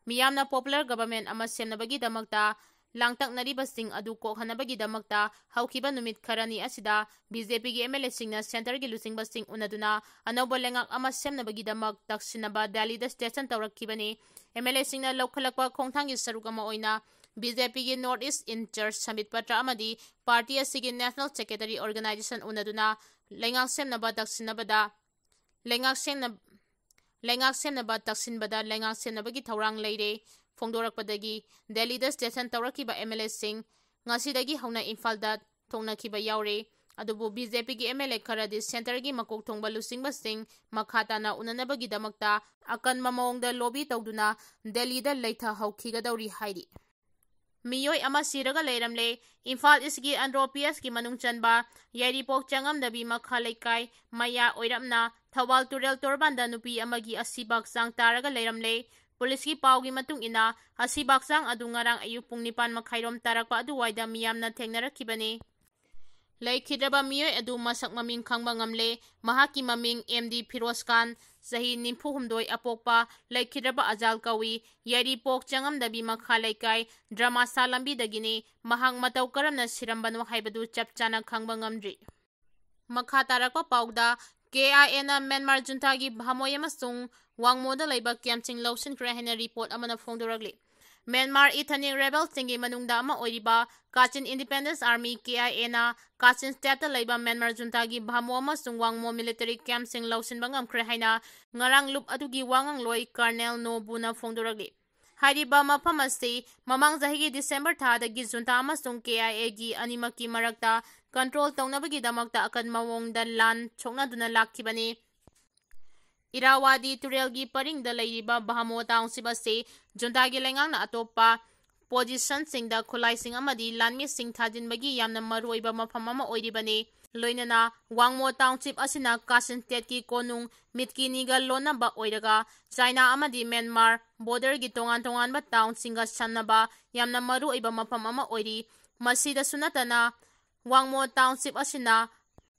ꯃꯤꯌꯥꯝꯅ popular government ꯑꯃ ꯁꯦꯝꯅꯕꯒꯤꯗꯃꯛꯇ ꯂꯥꯡꯇꯛꯅꯔꯤꯕꯁꯤꯡ ꯑꯗꯨ ꯀꯣꯛꯍꯟꯅꯕꯒꯤꯗꯃꯛꯇ ꯍꯧꯈꯤꯕ ꯅꯨꯃꯤꯠ ꯈꯔꯅꯤ ꯑꯁꯤꯗ B J P ꯒꯤ M L A ꯁꯤꯡꯅ centre ꯒꯤ ꯂꯨꯆꯤꯡꯕꯁꯤꯡ ꯎꯅꯗꯨꯅ ꯑꯅꯧꯕ ꯂꯩꯉꯥꯛ ꯑꯃ ꯁꯦꯝꯅꯕꯒꯤꯗꯃꯛ ꯇꯛꯁꯤꯟꯅꯕ ꯗꯦꯜꯂꯤꯗ station ꯇꯧꯔꯛꯈꯤꯕꯅꯤ꯫ M L A ꯁꯤꯡꯅ ꯂꯧꯈꯠꯂꯛꯄ ꯈꯣꯡꯊꯥꯡꯒꯤ ꯁꯔꯨꯛ ꯑꯃ ꯑꯣꯏꯅ B J P ꯒꯤ North East in Charge Sambit Patra ꯑꯃꯗꯤ party ꯑꯁꯤꯒꯤ National Secretary Organisation ꯎꯅꯗꯨꯅ ꯂꯩꯉꯥꯛ ꯁꯦꯝꯅꯕ ꯇꯛꯁꯤꯟꯅꯕꯗ ꯂꯩꯉꯥꯛ ꯁꯦꯝꯅ-, ꯂꯩꯉꯥꯛ ꯁꯦꯝꯅꯕ ꯇꯛꯁꯤꯟꯕꯗ ꯂꯩꯉꯥꯛ ꯁꯦꯝꯅꯕꯒꯤ ꯊꯧꯔꯥꯡ ꯂꯩꯔꯦ꯫ ꯐꯣꯡꯗꯣꯔꯛꯄꯗꯒꯤ ꯗꯦꯜꯂꯤꯗ station ꯇꯧꯔꯛꯈꯤꯕ M L A ꯁꯤꯡ ꯉꯁꯤꯗꯒꯤ ꯍꯧꯅ ꯏꯝꯐꯥꯜꯗ ꯊꯣꯛꯅꯈꯤꯕ ꯌꯥꯎꯔꯦ꯫ ꯑꯗꯨꯕꯨ B J P ꯒꯤ M L A ꯈꯔꯗꯤ centre ꯒꯤ ꯃꯀꯣꯛ ꯊꯣꯡꯕ ꯂꯨꯆꯤꯡꯕꯁꯤꯡ ꯃꯈꯥ ꯇꯥꯅ ꯎꯅꯅꯕꯒꯤꯗꯃꯛꯇ ꯑꯀꯟꯕ ꯃꯑꯣꯡꯗ lobby ꯇꯧꯗꯨꯅ ꯗꯦꯜꯂꯤꯗ ꯂꯩꯊꯍꯧꯈꯤꯒꯗꯧꯔꯤ ꯍꯥꯏꯔꯤ꯫ ꯃꯤꯑꯣꯏ ꯑꯃ ꯁꯤꯔꯒ ꯂꯩꯔꯝꯂꯦ꯫ ꯏꯝꯐꯥꯜ East ꯀꯤ ꯑꯟꯗ꯭ꯔꯣ P S ꯀꯤ ꯃꯅꯨꯡ ꯆꯟꯕ ꯌꯥꯏꯔꯤꯄꯣꯛ ꯆꯉꯝꯗꯕꯤ ꯃꯈꯥ ꯂꯩꯀꯥꯏ ꯃꯌꯥ ꯑꯣꯏꯔꯞꯅ ꯊꯧꯕꯥꯜ ꯇꯨꯔꯦꯜ ꯇꯣꯔꯕꯥꯟꯗ ꯅꯨꯄꯤ ꯑꯃꯒꯤ ꯑꯁꯤꯕ ꯍꯛꯆꯥꯡ ꯇꯥꯔꯒ ꯂꯩꯔꯝꯂꯦ꯫ ꯄꯨꯂꯤꯁꯀꯤ ꯄꯥꯎꯒꯤ ꯃꯇꯨꯡ ꯏꯟꯅ, ꯑꯁꯤꯕ ꯍꯛꯆꯥꯡ ꯑꯗꯨ ꯉꯔꯥꯡ ꯑꯌꯨꯛ ꯄꯨꯡ ꯅꯤꯄꯥꯟ ꯃꯈꯥꯏꯔꯣꯝ ꯇꯥꯔꯛꯄ ꯑꯗꯨꯋꯥꯏꯗ ꯃꯤꯌꯥꯝꯅ ꯊꯦꯡꯅꯔꯛꯈꯤꯕꯅꯤ꯫ ꯂꯩꯈꯤꯗ꯭ꯔꯕ ꯃꯤꯑꯣꯏ ꯑꯗꯨ ꯃꯁꯛ ꯃꯃꯤꯡ ꯈꯪꯕ ꯉꯝꯂꯦ꯫ ꯃꯍꯥꯛꯀꯤ ꯃꯃꯤꯡ M D ꯐꯤꯔꯣꯖ ꯈꯥꯟ, ꯆꯍꯤ ꯅꯤꯐꯨ ꯍꯨꯝꯗꯣꯏ, ꯑꯄꯣꯛꯄ ꯂꯩꯈꯤꯗ꯭ꯔꯕ ꯑꯖꯥꯜ ꯀꯧꯏ꯫ ꯌꯥꯏꯔꯤꯄꯣꯛ ꯆꯉꯝꯗꯕꯤ ꯃꯈꯥ ꯂꯩꯀꯥꯏ ꯗ꯭ꯔꯃꯥꯁꯥ ꯂꯝꯕꯤꯗꯒꯤꯅꯤ꯫ ꯃꯍꯥꯛ ꯃꯇꯧ ꯀꯔꯝꯅ ꯁꯤꯔꯝꯕꯅꯣ ꯍꯥꯏꯕꯗꯨ ꯆꯞ ꯆꯥꯅ ꯈꯪꯕ ꯉꯝꯗ꯭ꯔꯤ꯫ ꯃꯈꯥ ꯇꯥꯔꯛꯄ ꯄꯥꯎꯗ, K I A ꯅ ꯃ꯭ꯌꯥꯟꯃꯥꯔ ꯖꯨꯟꯇꯥꯒꯤ ꯚꯥꯃꯣꯏ ꯑꯃꯁꯨꯡ ꯋꯥꯡꯃꯣꯗ ꯂꯩꯕ camp ꯁꯤꯡ ꯂꯧꯁꯤꯟꯈ꯭ꯔꯦ ꯍꯥꯏꯅ report ꯑꯃꯅ ꯐꯣꯡꯗꯣꯔꯛꯂꯤ꯫ ꯃ꯭ꯌꯥꯟꯃꯥꯔ ethnic rebel ꯁꯤꯡꯒꯤ ꯃꯅꯨꯡꯗ ꯑꯃ ꯑꯣꯏꯔꯤꯕ ꯀꯥꯆꯤꯟ Independence Army, K I A ꯅ ꯀꯥꯆꯤꯟ state ꯇ ꯂꯩꯕ ꯃ꯭ꯌꯥꯟꯃꯥꯔ ꯖꯨꯟꯇꯥꯒꯤ ꯚꯥꯃꯣ ꯑꯃꯁꯨꯡ ꯋꯥꯡꯃꯣ military camp ꯁꯤꯡ ꯂꯧꯁꯤꯟꯕ ꯉꯝꯈ꯭ꯔꯦ ꯍꯥꯏꯅ ꯉꯔꯥꯡ ꯂꯨꯞ ꯑꯗꯨꯒꯤ ꯋꯥꯉꯥꯡꯂꯣꯏ Colonel No Bun ꯅ ꯐꯣꯡꯗꯣꯔꯛꯂꯤ꯫ ꯍꯥꯏꯔꯤꯕ ꯃꯐꯝ ꯑꯁꯤ ꯃꯃꯥꯡ ꯆꯍꯤꯒꯤ December ꯊꯥꯗꯒꯤ ꯖꯨꯟꯇꯥ ꯑꯃꯁꯨꯡ K I A ꯒꯤ ꯑꯅꯤꯃꯛꯀꯤ ꯃꯔꯛꯇ control ꯇꯧꯅꯕꯒꯤꯗꯃꯛꯇ ꯑꯀꯟꯕ ꯃꯑꯣꯡꯗ ꯂꯥꯟ ꯁꯣꯛꯅꯗꯨꯅ ꯂꯥꯛꯈꯤꯕꯅꯤ꯫ ꯏꯔꯥꯋꯥꯗꯤ ꯇꯨꯔꯦꯜꯒꯤ ꯄꯔꯤꯡꯗ ꯂꯩꯔꯤꯕ ꯚꯥꯃꯣ township ꯑꯁꯤ ꯖꯨꯟꯇꯥꯒꯤ ꯂꯩꯉꯥꯛꯅ ꯑꯇꯣꯞꯄ ꯄꯣꯖꯤꯁꯟꯁꯤꯡꯗ ꯈꯨꯠꯂꯥꯏꯁꯤꯡ ꯑꯃꯗꯤ ꯂꯥꯟꯃꯤꯁꯤꯡ ꯊꯥꯖꯤꯟꯕꯒꯤ ꯌꯥꯝꯅ ꯃꯔꯨꯑꯣꯏꯕ ꯃꯐꯝ ꯑꯃ ꯑꯣꯏꯔꯤꯕꯅꯤ꯫ ꯂꯣꯏꯅꯅ ꯋꯥꯡꯃꯣ ꯇꯥꯎꯟꯁꯤꯞ ꯑꯁꯤꯅ ꯀꯥꯁꯟ ꯁ꯭ꯇꯦꯠꯀꯤ ꯀꯣꯅꯨꯡ ꯃꯤꯠꯀꯤꯅꯤꯒ ꯂꯣꯟꯅꯕ ꯑꯣꯏꯔꯒ ꯆꯥꯏꯅꯥ ꯑꯃꯗꯤ ꯃ꯭ꯌꯥꯟꯃꯥꯔ ꯕꯣꯔꯗꯔꯒꯤ ꯇꯣꯉꯥꯟ ꯇꯣꯉꯥꯟꯕ ꯇꯥꯎꯟꯁꯤꯡꯒ ꯁꯝꯅꯕ ꯌꯥꯝꯅ ꯃꯔꯨꯑꯣꯏꯕ ꯃꯐꯝ ꯑꯃ ꯑꯣꯏꯔꯤ꯫ ꯃꯁꯤꯗꯁꯨ ꯅꯠꯇꯅ ꯋꯥꯡꯃꯣ ꯇꯥꯎꯟꯁꯤꯞ ꯑꯁꯤꯅ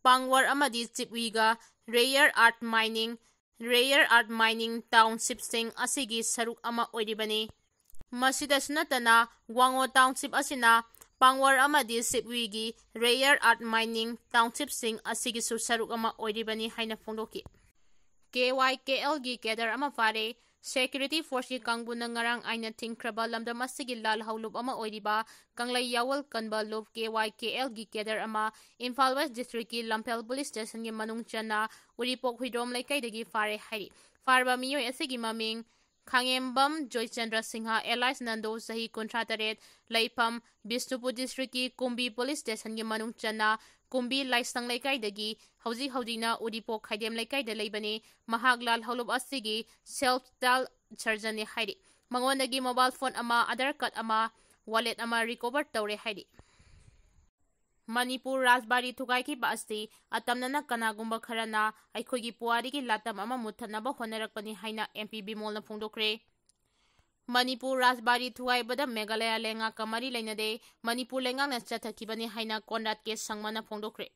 ꯄꯥꯡꯋꯔ ꯑꯃꯗꯤ ꯆꯤꯞꯋꯤꯒ rare earth mining, rare earth mining ꯇꯥꯎꯟꯁꯤꯞꯁꯤꯡ ꯑꯁꯤꯒꯤ ꯁꯔꯨꯛ ꯑꯃ ꯑꯣꯏꯔꯤꯕꯅꯤ꯫ ꯃꯁꯤꯗꯁꯨ ꯅꯠꯇꯅ ꯋꯥꯡꯉꯣ ꯇꯥꯎꯟꯁꯤꯞ ꯑꯁꯤꯅ ꯄꯥꯡꯋꯔ ꯑꯃꯗꯤ ꯆꯤꯞꯋꯤꯒꯤ ꯔꯦꯌꯔ ꯑꯥꯔꯠ ꯃꯥꯏꯅꯤꯡ ꯇꯥꯎꯟꯁꯤꯞꯁꯤꯡ ꯑꯁꯤꯒꯤꯁꯨ ꯁꯔꯨꯛ ꯑꯃ ꯑꯣꯏꯔꯤꯕꯅꯤ ꯍꯥꯏꯅ ꯐꯣꯡꯗꯣꯛꯈꯤ꯫ ꯀꯦ ꯋꯥꯏ ꯀꯦ ꯑꯦꯜꯒꯤ ꯀꯦꯗꯔ ꯑꯃ ꯐꯥꯔꯦ꯫ ꯁꯦꯀ꯭ꯌꯨꯔꯤꯇꯤ ꯐꯣꯔꯁꯀꯤ ꯀꯥꯡꯕꯨꯅ ꯉꯔꯥꯡ ꯑꯥꯏꯟꯅ ꯊꯤꯡꯈ꯭ꯔꯕ ꯂꯝꯗꯝ ꯑꯁꯤꯒꯤ ꯂꯥꯜꯍꯧꯂꯨꯞ ꯑꯃ ꯑꯣꯏꯔꯤꯕ ꯀꯪꯂꯩ ꯌꯥꯑꯣꯜ ꯀꯟꯕ ꯂꯨꯞ ꯀꯦ ꯋꯥꯏ ꯀꯦ ꯑꯦꯜꯒꯤ ꯀꯦꯗꯔ ꯑꯃ ꯏꯝꯐꯥꯜ ꯋꯦꯁ ꯗꯤꯁꯇ꯭ꯔꯤꯛꯀꯤ ꯂꯝꯐꯦꯜ ꯄꯨꯂꯤꯁ ꯁ꯭ꯇꯦꯁꯟꯒꯤ ꯃꯅꯨꯡ ꯆꯟꯅ ꯎꯔꯤꯄꯣꯛ ꯍꯨꯏꯗ꯭ꯔꯣꯝ ꯂꯩꯀꯥꯏꯗꯒꯤ ꯐꯥꯔꯦ ꯍꯥꯏꯔꯤ꯫ ꯐꯥꯔꯕ ꯃꯤꯑꯣꯏ ꯑꯁꯤꯒꯤ ꯃꯃꯤꯡ ꯈꯥꯉꯦꯝꯕꯝ ꯖꯣꯏꯆꯟꯗ꯭ꯔ ꯁꯤꯡꯍ alias ꯅꯟꯗꯣ, ꯆꯍꯤ ꯀꯨꯟꯊ꯭ꯔꯥ ꯇꯔꯦꯠ, ꯂꯩꯐꯝ ꯕꯤꯁꯅꯨꯄꯨꯔ ꯗꯤꯁꯇ꯭ꯔꯤꯛꯀꯤ ꯀꯨꯝꯕꯤ ꯄꯨꯂꯤꯁ ꯁ꯭ꯇꯦꯁꯟꯒꯤ ꯃꯅꯨꯡ ꯆꯟꯅ ꯀꯨꯝꯕꯤ ꯂꯥꯏꯁꯪ ꯂꯩꯀꯥꯏꯗꯒꯤ, ꯍꯧꯖꯤꯛ ꯍꯧꯖꯤꯛꯅ ꯎꯔꯤꯄꯣꯛ ꯈꯥꯏꯗꯦꯝ ꯂꯩꯀꯥꯏꯗ ꯂꯩꯕꯅꯤ꯫ ꯃꯍꯥꯛ ꯂꯥꯜꯍꯧꯂꯨꯞ ꯑꯁꯤꯒꯤ ꯁꯦꯜꯐ ꯁ꯭ꯇꯥꯏꯜ ꯁꯔꯖꯟꯅꯤ ꯍꯥꯏꯔꯤ꯫ ꯃꯉꯣꯟꯗꯒꯤ ꯃꯣꯕꯥꯏꯜ ꯐꯣꯟ ꯑꯃ, ꯑꯥꯙꯥꯔ ꯀꯥꯔꯗ ꯑꯃ, ꯋꯥꯂꯦꯠ ꯑꯃ ꯔꯤꯀꯣꯚꯔ ꯇꯧꯔꯦ ꯍꯥꯏꯔꯤ꯫ ꯃꯅꯤꯄꯨꯔ ꯔꯥꯖꯕꯥꯔꯤ ꯊꯨꯒꯥꯏꯈꯤꯕ ꯑꯁꯤ ꯑꯇꯝꯅꯅ ꯀꯅꯥꯒꯨꯝꯕ ꯈꯔꯅ ꯑꯩꯈꯣꯏꯒꯤ ꯄꯨꯋꯥꯔꯤꯒꯤ ꯂꯥꯇꯝ ꯑꯃ ꯃꯨꯠꯊꯠꯅꯕ ꯍꯣꯠꯅꯔꯛꯄꯅꯤ ꯍꯥꯏꯅ ꯑꯦꯝ ꯄꯤ ꯕꯤꯃꯣꯜꯅ ꯐꯣꯡꯗꯣꯛꯈ꯭ꯔꯦ꯫ ꯃꯅꯤꯄꯨꯔ ꯔꯥꯖꯕꯥꯔꯤ ꯊꯨꯒꯥꯏꯕꯗ ꯃꯦꯘꯥꯂꯌꯥ ꯂꯩꯉꯥꯛꯀ ꯃꯔꯤ ꯂꯩꯅꯗꯦ, ꯃꯅꯤꯄꯨꯔ ꯂꯩꯉꯥꯛꯅ ꯆꯠꯊꯈꯤꯕꯅꯤ ꯍꯥꯏꯅ ꯀꯣꯟꯔꯥꯗ ꯀꯦ ꯁꯪꯃꯅ ꯐꯣꯡꯗꯣꯛꯈ꯭ꯔꯦ꯫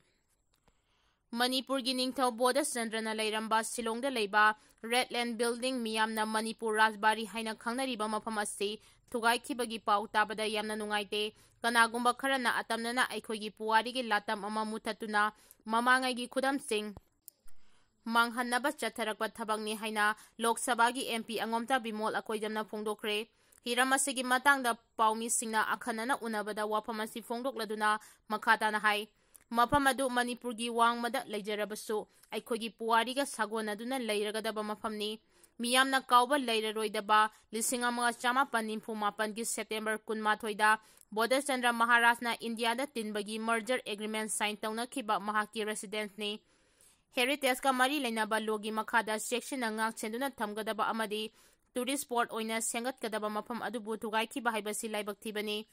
ꯃꯅꯤꯄꯨꯔꯒꯤ ꯅꯤꯡꯊꯧ ꯕꯣꯙꯆꯟꯗ꯭ꯔꯅ ꯂꯩꯔꯝꯕ ꯁꯤꯂꯣꯡꯗ ꯂꯩꯕ ꯔꯦꯗ ꯂꯦꯟ ꯕꯤꯜꯗꯤꯡ, ꯃꯤꯌꯥꯝꯅ ꯃꯅꯤꯄꯨꯔ ꯔꯥꯖꯕꯥꯔꯤ ꯍꯥꯏꯅ ꯈꯪꯅꯔꯤꯕ ꯃꯐꯝ ꯑꯁꯤ ꯊꯨꯒꯥꯏꯈꯤꯕꯒꯤ ꯄꯥꯎ ꯇꯥꯕꯗ ꯌꯥꯝꯅ ꯅꯨꯡꯉꯥꯏꯇꯦ꯫ ꯀꯅꯥꯒꯨꯝꯕ ꯈꯔꯅ ꯑꯇꯝꯅꯅ ꯑꯩꯈꯣꯏꯒꯤ ꯄꯨꯋꯥꯔꯤꯒꯤ ꯂꯥꯇꯝ ꯑꯃ ꯃꯨꯠꯊꯠꯇꯨꯅ ꯃꯃꯥꯡꯉꯩꯒꯤ ꯈꯨꯗꯝꯁꯤꯡ ꯃꯥꯡꯍꯟꯅꯕ ꯆꯠꯊꯔꯛꯄ ꯊꯕꯛꯅꯤ ꯍꯥꯏꯅ ꯂꯣꯛ ꯁꯚꯥꯒꯤ ꯑꯦꯝ ꯄꯤ ꯑꯉꯣꯝꯇꯥ ꯕꯤꯃꯣꯜ ꯑꯀꯣꯏꯖꯝꯅ ꯐꯣꯡꯗꯣꯛꯈ꯭ꯔꯦ꯫ ꯍꯤꯔꯝ ꯑꯁꯤꯒꯤ ꯃꯇꯥꯡꯗ ꯄꯥꯎꯃꯤꯁꯤꯡꯅ ꯑꯈꯟꯅꯅ ꯎꯅꯕꯗ ꯋꯥꯐꯝ ꯑꯁꯤ ꯐꯣꯡꯗꯣꯛꯂꯗꯨꯅ ꯃꯈꯥ ꯇꯥꯅ ꯍꯥꯏ, ꯃꯐꯝ ꯑꯗꯨ ꯃꯅꯤꯄꯨꯔꯒꯤ ꯋꯥꯡꯃꯗ ꯂꯩꯖꯔꯕꯁꯨ ꯑꯩꯈꯣꯏꯒꯤ ꯄꯨꯋꯥꯔꯤꯒ ꯁꯥꯒꯣꯟꯅꯗꯨꯅ ꯂꯩꯔꯒꯗꯕ ꯃꯐꯝꯅꯤ꯫ ꯃꯤꯌꯥꯝꯅ ꯀꯥꯎꯕ ꯂꯩꯔꯔꯣꯏꯗꯕ ꯂꯤꯁꯤꯡ ꯑꯃꯒ ꯆꯃꯥꯄꯟ ꯅꯤꯐꯨ ꯃꯥꯄꯟꯒꯤ ꯁꯦꯞꯇꯦꯝꯕꯔ ꯀꯨꯟꯃꯥꯊꯣꯏꯗ ꯕꯣꯙꯆꯟꯗ꯭ꯔ ꯃꯍꯥꯔꯥꯖꯅ ꯏꯟꯗꯤꯌꯥꯗ ꯇꯤꯟꯕꯒꯤ merger agreement sign ꯇꯧꯅꯈꯤꯕ ꯃꯍꯥꯛꯀꯤ residenceꯅꯤ꯫ Heritageꯀ ꯃꯔꯤ ꯂꯩꯅꯕ lawꯒꯤ ꯃꯈꯥꯗ ꯆꯦꯛꯁꯤꯟꯅ ꯉꯥꯛ ꯁꯦꯟꯗꯨꯅ ꯊꯝꯒꯗꯕ ꯑꯃꯗꯤ tourist spot ꯑꯣꯏꯅ ꯁꯦꯝꯒꯠꯀꯗꯕ ꯃꯐꯝ ꯑꯗꯨꯕꯨ ꯊꯨꯒꯥꯏꯈꯤꯕ ꯍꯥꯏꯕꯁꯤ ꯂꯥꯏꯕꯛ ꯊꯤꯕꯅꯤ꯫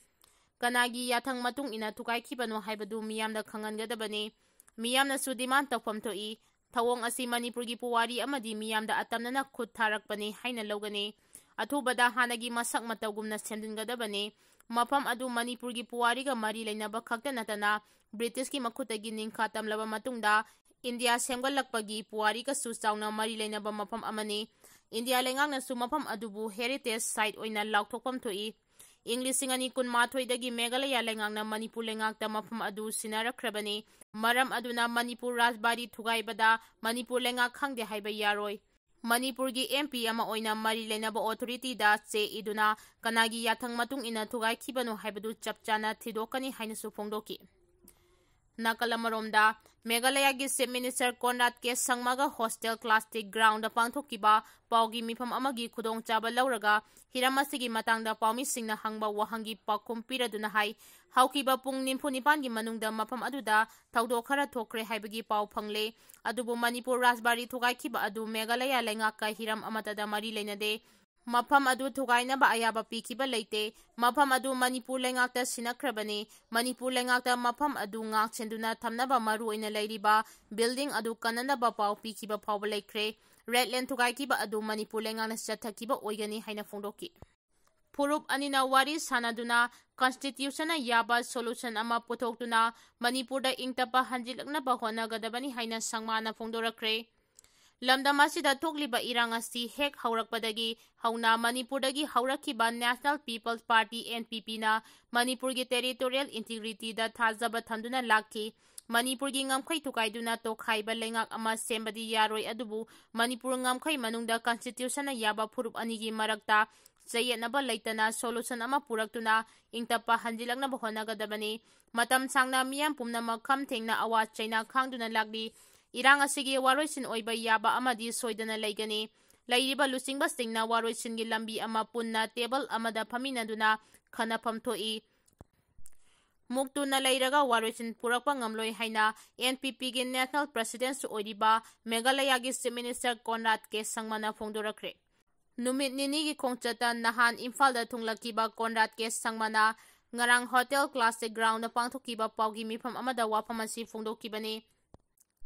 ꯀꯅꯥꯒꯤ ꯌꯥꯊꯪ ꯃꯇꯨꯡ ꯏꯟꯅ ꯊꯨꯒꯥꯏꯈꯤꯕꯅꯣ ꯍꯥꯏꯕꯗꯨ ꯃꯤꯌꯥꯝꯗ ꯈꯪꯍꯟꯒꯗꯕꯅꯤ꯫ ꯃꯤꯌꯥꯝꯅꯁꯨ demand ꯇꯧꯐꯝ ꯊꯣꯛꯏ꯫ ꯊꯧꯑꯣꯡ ꯑꯁꯤ ꯃꯅꯤꯄꯨꯔꯒꯤ ꯄꯨꯋꯥꯔꯤ ꯑꯃꯗꯤ ꯃꯤꯌꯥꯝꯗ ꯑꯇꯝꯅꯅ ꯈꯨꯠ ꯊꯥꯔꯛꯄꯅꯤ ꯍꯥꯏꯅ ꯂꯧꯒꯅꯤ꯫ ꯑꯊꯨꯕꯗ ꯍꯥꯟꯅꯒꯤ ꯃꯁꯛ ꯃꯇꯧꯒꯨꯝꯅ ꯁꯦꯝꯖꯤꯟꯒꯗꯕꯅꯤ꯫ ꯃꯐꯝ ꯑꯗꯨ ꯃꯅꯤꯄꯨꯔꯒꯤ ꯄꯨꯋꯥꯔꯤꯒ ꯃꯔꯤ ꯂꯩꯅꯕ ꯈꯛꯇ ꯅꯠꯇꯅ ꯕ꯭ꯔꯤꯇꯤꯁꯀꯤ ꯃꯈꯨꯠꯇꯒꯤ ꯅꯤꯡꯈꯥ ꯇꯝꯂꯕ ꯃꯇꯨꯡꯗ ꯏꯟꯗꯤꯌꯥ ꯁꯦꯝꯒꯠꯂꯛꯄꯒꯤ ꯄꯨꯋꯥꯔꯤꯒꯁꯨ ꯆꯥꯎꯅ ꯃꯔꯤ ꯂꯩꯅꯕ ꯃꯐꯝ ꯑꯃꯅꯤ꯫ ꯏꯟꯗꯤꯌꯥ ꯂꯩꯉꯥꯛꯅꯁꯨ ꯃꯐꯝ ꯑꯗꯨꯕꯨ heritage site ꯑꯣꯏꯅ ꯂꯥꯎꯊꯣꯛꯐꯝ ꯊꯣꯛꯏ꯫ ꯏꯪ ꯂꯤꯁꯤꯡ ꯑꯅꯤ ꯀꯨꯟꯃꯥꯊꯣꯏꯗꯒꯤ ꯃꯦꯘꯥꯂꯌꯥ ꯂꯩꯉꯥꯛꯅ ꯃꯅꯤꯄꯨꯔ ꯂꯩꯉꯥꯛꯇ ꯃꯐꯝ ꯑꯗꯨ ꯁꯤꯟꯅꯔꯛꯈ꯭ꯔꯕꯅꯤ꯫ ꯃꯔꯝ ꯑꯗꯨꯅ ꯃꯅꯤꯄꯨꯔ ꯔꯥꯖꯕꯥꯔꯤ ꯊꯨꯒꯥꯏꯕꯗ ꯃꯅꯤꯄꯨꯔ ꯂꯩꯉꯥꯛ ꯈꯪꯗꯦ ꯍꯥꯏꯕ ꯌꯥꯔꯣꯏ꯫ ꯃꯅꯤꯄꯨꯔꯒꯤ MP ꯑꯃ ꯑꯣꯏꯅ ꯃꯔꯤ ꯂꯩꯅꯕ authority ꯗ ꯆꯦ ꯏꯗꯨꯅ ꯀꯅꯥꯒꯤ ꯌꯥꯊꯪ ꯃꯇꯨꯡ ꯏꯟꯅ ꯊꯨꯒꯥꯏꯈꯤꯕꯅꯣ ꯍꯥꯏꯕꯗꯨ ꯆꯞ ꯆꯥꯅ ꯊꯤꯗꯣꯛꯀꯅꯤ ꯍꯥꯏꯅꯁꯨ ꯐꯣꯡꯗꯣꯛꯈꯤ꯫ ꯅꯥꯀꯜ ꯑꯃꯔꯣꯝꯗ, ꯃꯦꯘꯥꯂꯌꯥꯒꯤ Chief Minister ꯀꯣꯟꯔꯥꯗ ꯀꯦ ꯁꯪꯃꯒ hostel class ꯇꯤ ground ꯗ ꯄꯥꯡꯊꯣꯛꯈꯤꯕ ꯄꯥꯎꯒꯤ ꯃꯤꯐꯝ ꯑꯃꯒꯤ ꯈꯨꯗꯣꯡꯆꯥꯕ ꯂꯧꯔꯒ ꯍꯤꯔꯝ ꯑꯁꯤꯒꯤ ꯃꯇꯥꯡꯗ ꯄꯥꯎꯃꯤꯁꯤꯡꯅ ꯍꯪꯕ ꯋꯥꯍꯪꯒꯤ ꯄꯥꯎꯈꯨꯝ ꯄꯤꯔꯗꯨꯅ ꯍꯥꯏ, ꯍꯧꯈꯤꯕ ꯄꯨꯡ ꯅꯤꯐꯨ ꯅꯤꯄꯥꯟꯒꯤ ꯃꯅꯨꯡꯗ ꯃꯐꯝ ꯑꯗꯨꯗ ꯊꯧꯗꯣꯛ ꯈꯔ ꯊꯣꯛꯈ꯭ꯔꯦ ꯍꯥꯏꯕꯒꯤ ꯄꯥꯎ ꯐꯪꯂꯦ꯫ ꯑꯗꯨꯕꯨ ꯃꯅꯤꯄꯨꯔ ꯔꯥꯖꯕꯥꯔꯤ ꯊꯨꯒꯥꯏꯈꯤꯕ ꯑꯗꯨ ꯃꯦꯘꯥꯂꯌꯥ ꯂꯩꯉꯥꯛꯀ ꯍꯤꯔꯝ ꯑꯃꯠꯇꯗ ꯃꯔꯤ ꯂꯩꯅꯗꯦ꯫ ꯃꯐꯝ ꯑꯗꯨ ꯊꯨꯒꯥꯏꯅꯕ ꯑꯌꯥꯕ ꯄꯤꯈꯤꯕ ꯂꯩꯇꯦ꯫ ꯃꯐꯝ ꯑꯗꯨ ꯃꯅꯤꯄꯨꯔ ꯂꯩꯉꯥꯛꯇ ꯁꯤꯟꯅꯈ꯭ꯔꯕꯅꯤ꯫ ꯃꯅꯤꯄꯨꯔ ꯂꯩꯉꯥꯛꯇ ꯃꯐꯝ ꯑꯗꯨ ꯉꯥꯛ ꯁꯦꯟꯗꯨꯅ ꯊꯝꯅꯕ ꯃꯔꯨ ꯑꯣꯏꯅ ꯂꯩꯔꯤꯕ building ꯑꯗꯨ ꯀꯟꯅꯅꯕ ꯄꯥꯎ ꯄꯤꯈꯤꯕ ꯐꯥꯎꯕ ꯂꯩꯈ꯭ꯔꯦ꯫ Red land ꯊꯨꯒꯥꯏꯈꯤꯕ ꯑꯗꯨ ꯃꯅꯤꯄꯨꯔ ꯂꯩꯉꯥꯛꯅ ꯆꯠꯊꯈꯤꯕ ꯑꯣꯏꯒꯅꯤ ꯍꯥꯏꯅ ꯐꯣꯡꯗꯣꯛꯈꯤ꯫ ꯐꯨꯔꯨꯞ ꯑꯅꯤꯅ ꯋꯥꯔꯤ ꯁꯥꯟꯅꯗꯨꯅ constitution ꯅ ꯌꯥꯕ solution ꯑꯃ ꯄꯨꯊꯣꯛꯇꯨꯅ ꯃꯅꯤꯄꯨꯔꯗ ꯏꯪ ꯇꯞꯄ ꯍꯟꯖꯤꯜꯂꯛꯅꯕ ꯍꯣꯠꯅꯒꯗꯕꯅꯤ ꯍꯥꯏꯅ ꯁꯪꯃꯥꯅ ꯐꯣꯡꯗꯣꯔꯛꯈ꯭ꯔꯦ꯫ ꯂꯝꯗꯝ ꯑꯁꯤꯗ ꯊꯣꯛꯂꯤꯕ ꯏꯔꯥꯡ ꯑꯁꯤ ꯍꯦꯛ ꯍꯧꯔꯛꯄꯗꯒꯤ ꯍꯧꯅ ꯃꯅꯤꯄꯨꯔꯗꯒꯤ ꯍꯧꯔꯛꯈꯤꯕ National People's Party, N P P ꯅ ꯃꯅꯤꯄꯨꯔꯒꯤ territorial integrity ꯗ ꯊꯥꯖꯕ ꯊꯝꯗꯨꯅ ꯂꯥꯛꯈꯤ꯫ ꯃꯅꯤꯄꯨꯔꯒꯤ ꯉꯝꯈꯩ ꯊꯨꯒꯥꯏꯗꯨꯅ ꯇꯣꯈꯥꯏꯕ ꯂꯩꯉꯥꯛ ꯑꯃ ꯁꯦꯝꯕꯗꯤ ꯌꯥꯔꯣꯏ, ꯑꯗꯨꯕꯨ ꯃꯅꯤꯄꯨꯔ ꯉꯝꯈꯩ ꯃꯅꯨꯡꯗ constitution ꯅ ꯌꯥꯕ ꯐꯨꯔꯨꯞ ꯑꯅꯤꯒꯤ ꯃꯔꯛꯇ ꯆꯌꯦꯠꯅꯕ ꯂꯩꯇꯅ solution ꯑꯃ ꯄꯨꯔꯛꯇꯨꯅ ꯏꯪ ꯇꯞꯄ ꯍꯟꯖꯤꯜꯂꯛꯅꯕ ꯍꯣꯠꯅꯒꯗꯕꯅꯤ꯫ ꯃꯇꯝ ꯁꯥꯡꯅ ꯃꯤꯌꯥꯝ ꯄꯨꯝꯅꯃꯛ ꯈꯝ ꯊꯦꯡꯅ ꯑꯋꯥ ꯆꯩꯅꯥ ꯈꯥꯡꯗꯨꯅ ꯂꯥꯛꯂꯤ꯫ ꯏꯔꯥꯡ ꯑꯁꯤꯒꯤ ꯋꯥꯔꯣꯏꯁꯤꯟ ꯑꯣꯏꯕ ꯌꯥꯕ ꯑꯃꯗꯤ ꯁꯣꯏꯗꯅ ꯂꯩꯒꯅꯤ꯫ ꯂꯩꯔꯤꯕ ꯂꯨꯆꯤꯡꯕꯁꯤꯡꯅ ꯋꯥꯔꯣꯏꯁꯤꯟꯒꯤ ꯂꯝꯕꯤ ꯑꯃ ꯄꯨꯟꯅ table ꯑꯃꯗ ꯐꯝꯃꯤꯟꯅꯗꯨꯅ ꯈꯟꯅꯐꯝ ꯊꯣꯛꯏ꯫ ꯃꯨꯛꯇꯨꯅ ꯂꯩꯔꯒ ꯋꯥꯔꯣꯏꯁꯤꯟ ꯄꯨꯔꯛꯄ ꯉꯝꯂꯣꯏ ꯍꯥꯏꯅ N P P ꯒꯤ National President ꯁꯨ ꯑꯣꯏꯔꯤꯕ ꯃꯦꯘꯥꯂꯌꯥꯒꯤ Chief Minister ꯀꯣꯟꯔꯥꯗ ꯀꯦ ꯁꯪꯃꯅ ꯐꯣꯡꯗꯣꯔꯛꯈ꯭ꯔꯦ꯫ ꯅꯨꯃꯤꯠ ꯅꯤꯅꯤꯒꯤ ꯈꯣꯡꯆꯠꯇ ꯅꯍꯥꯟ ꯏꯝꯐꯥꯜꯗ ꯊꯨꯡꯂꯛꯈꯤꯕ ꯀꯣꯟꯔꯥꯗ ꯀꯦ ꯁꯪꯃꯅ ꯉꯔꯥꯡ ꯍꯣꯇꯦꯜ ꯀ꯭ꯂꯥꯁꯤꯛ ꯒ꯭ꯔꯥꯎꯟꯗ ꯄꯥꯡꯊꯣꯛꯈꯤꯕ ꯄꯥꯎꯒꯤ ꯃꯤꯐꯝ ꯑꯃꯗ ꯋꯥꯐꯝ ꯑꯁꯤ ꯐꯣꯡꯗꯣꯛꯈꯤꯕꯅꯤ꯫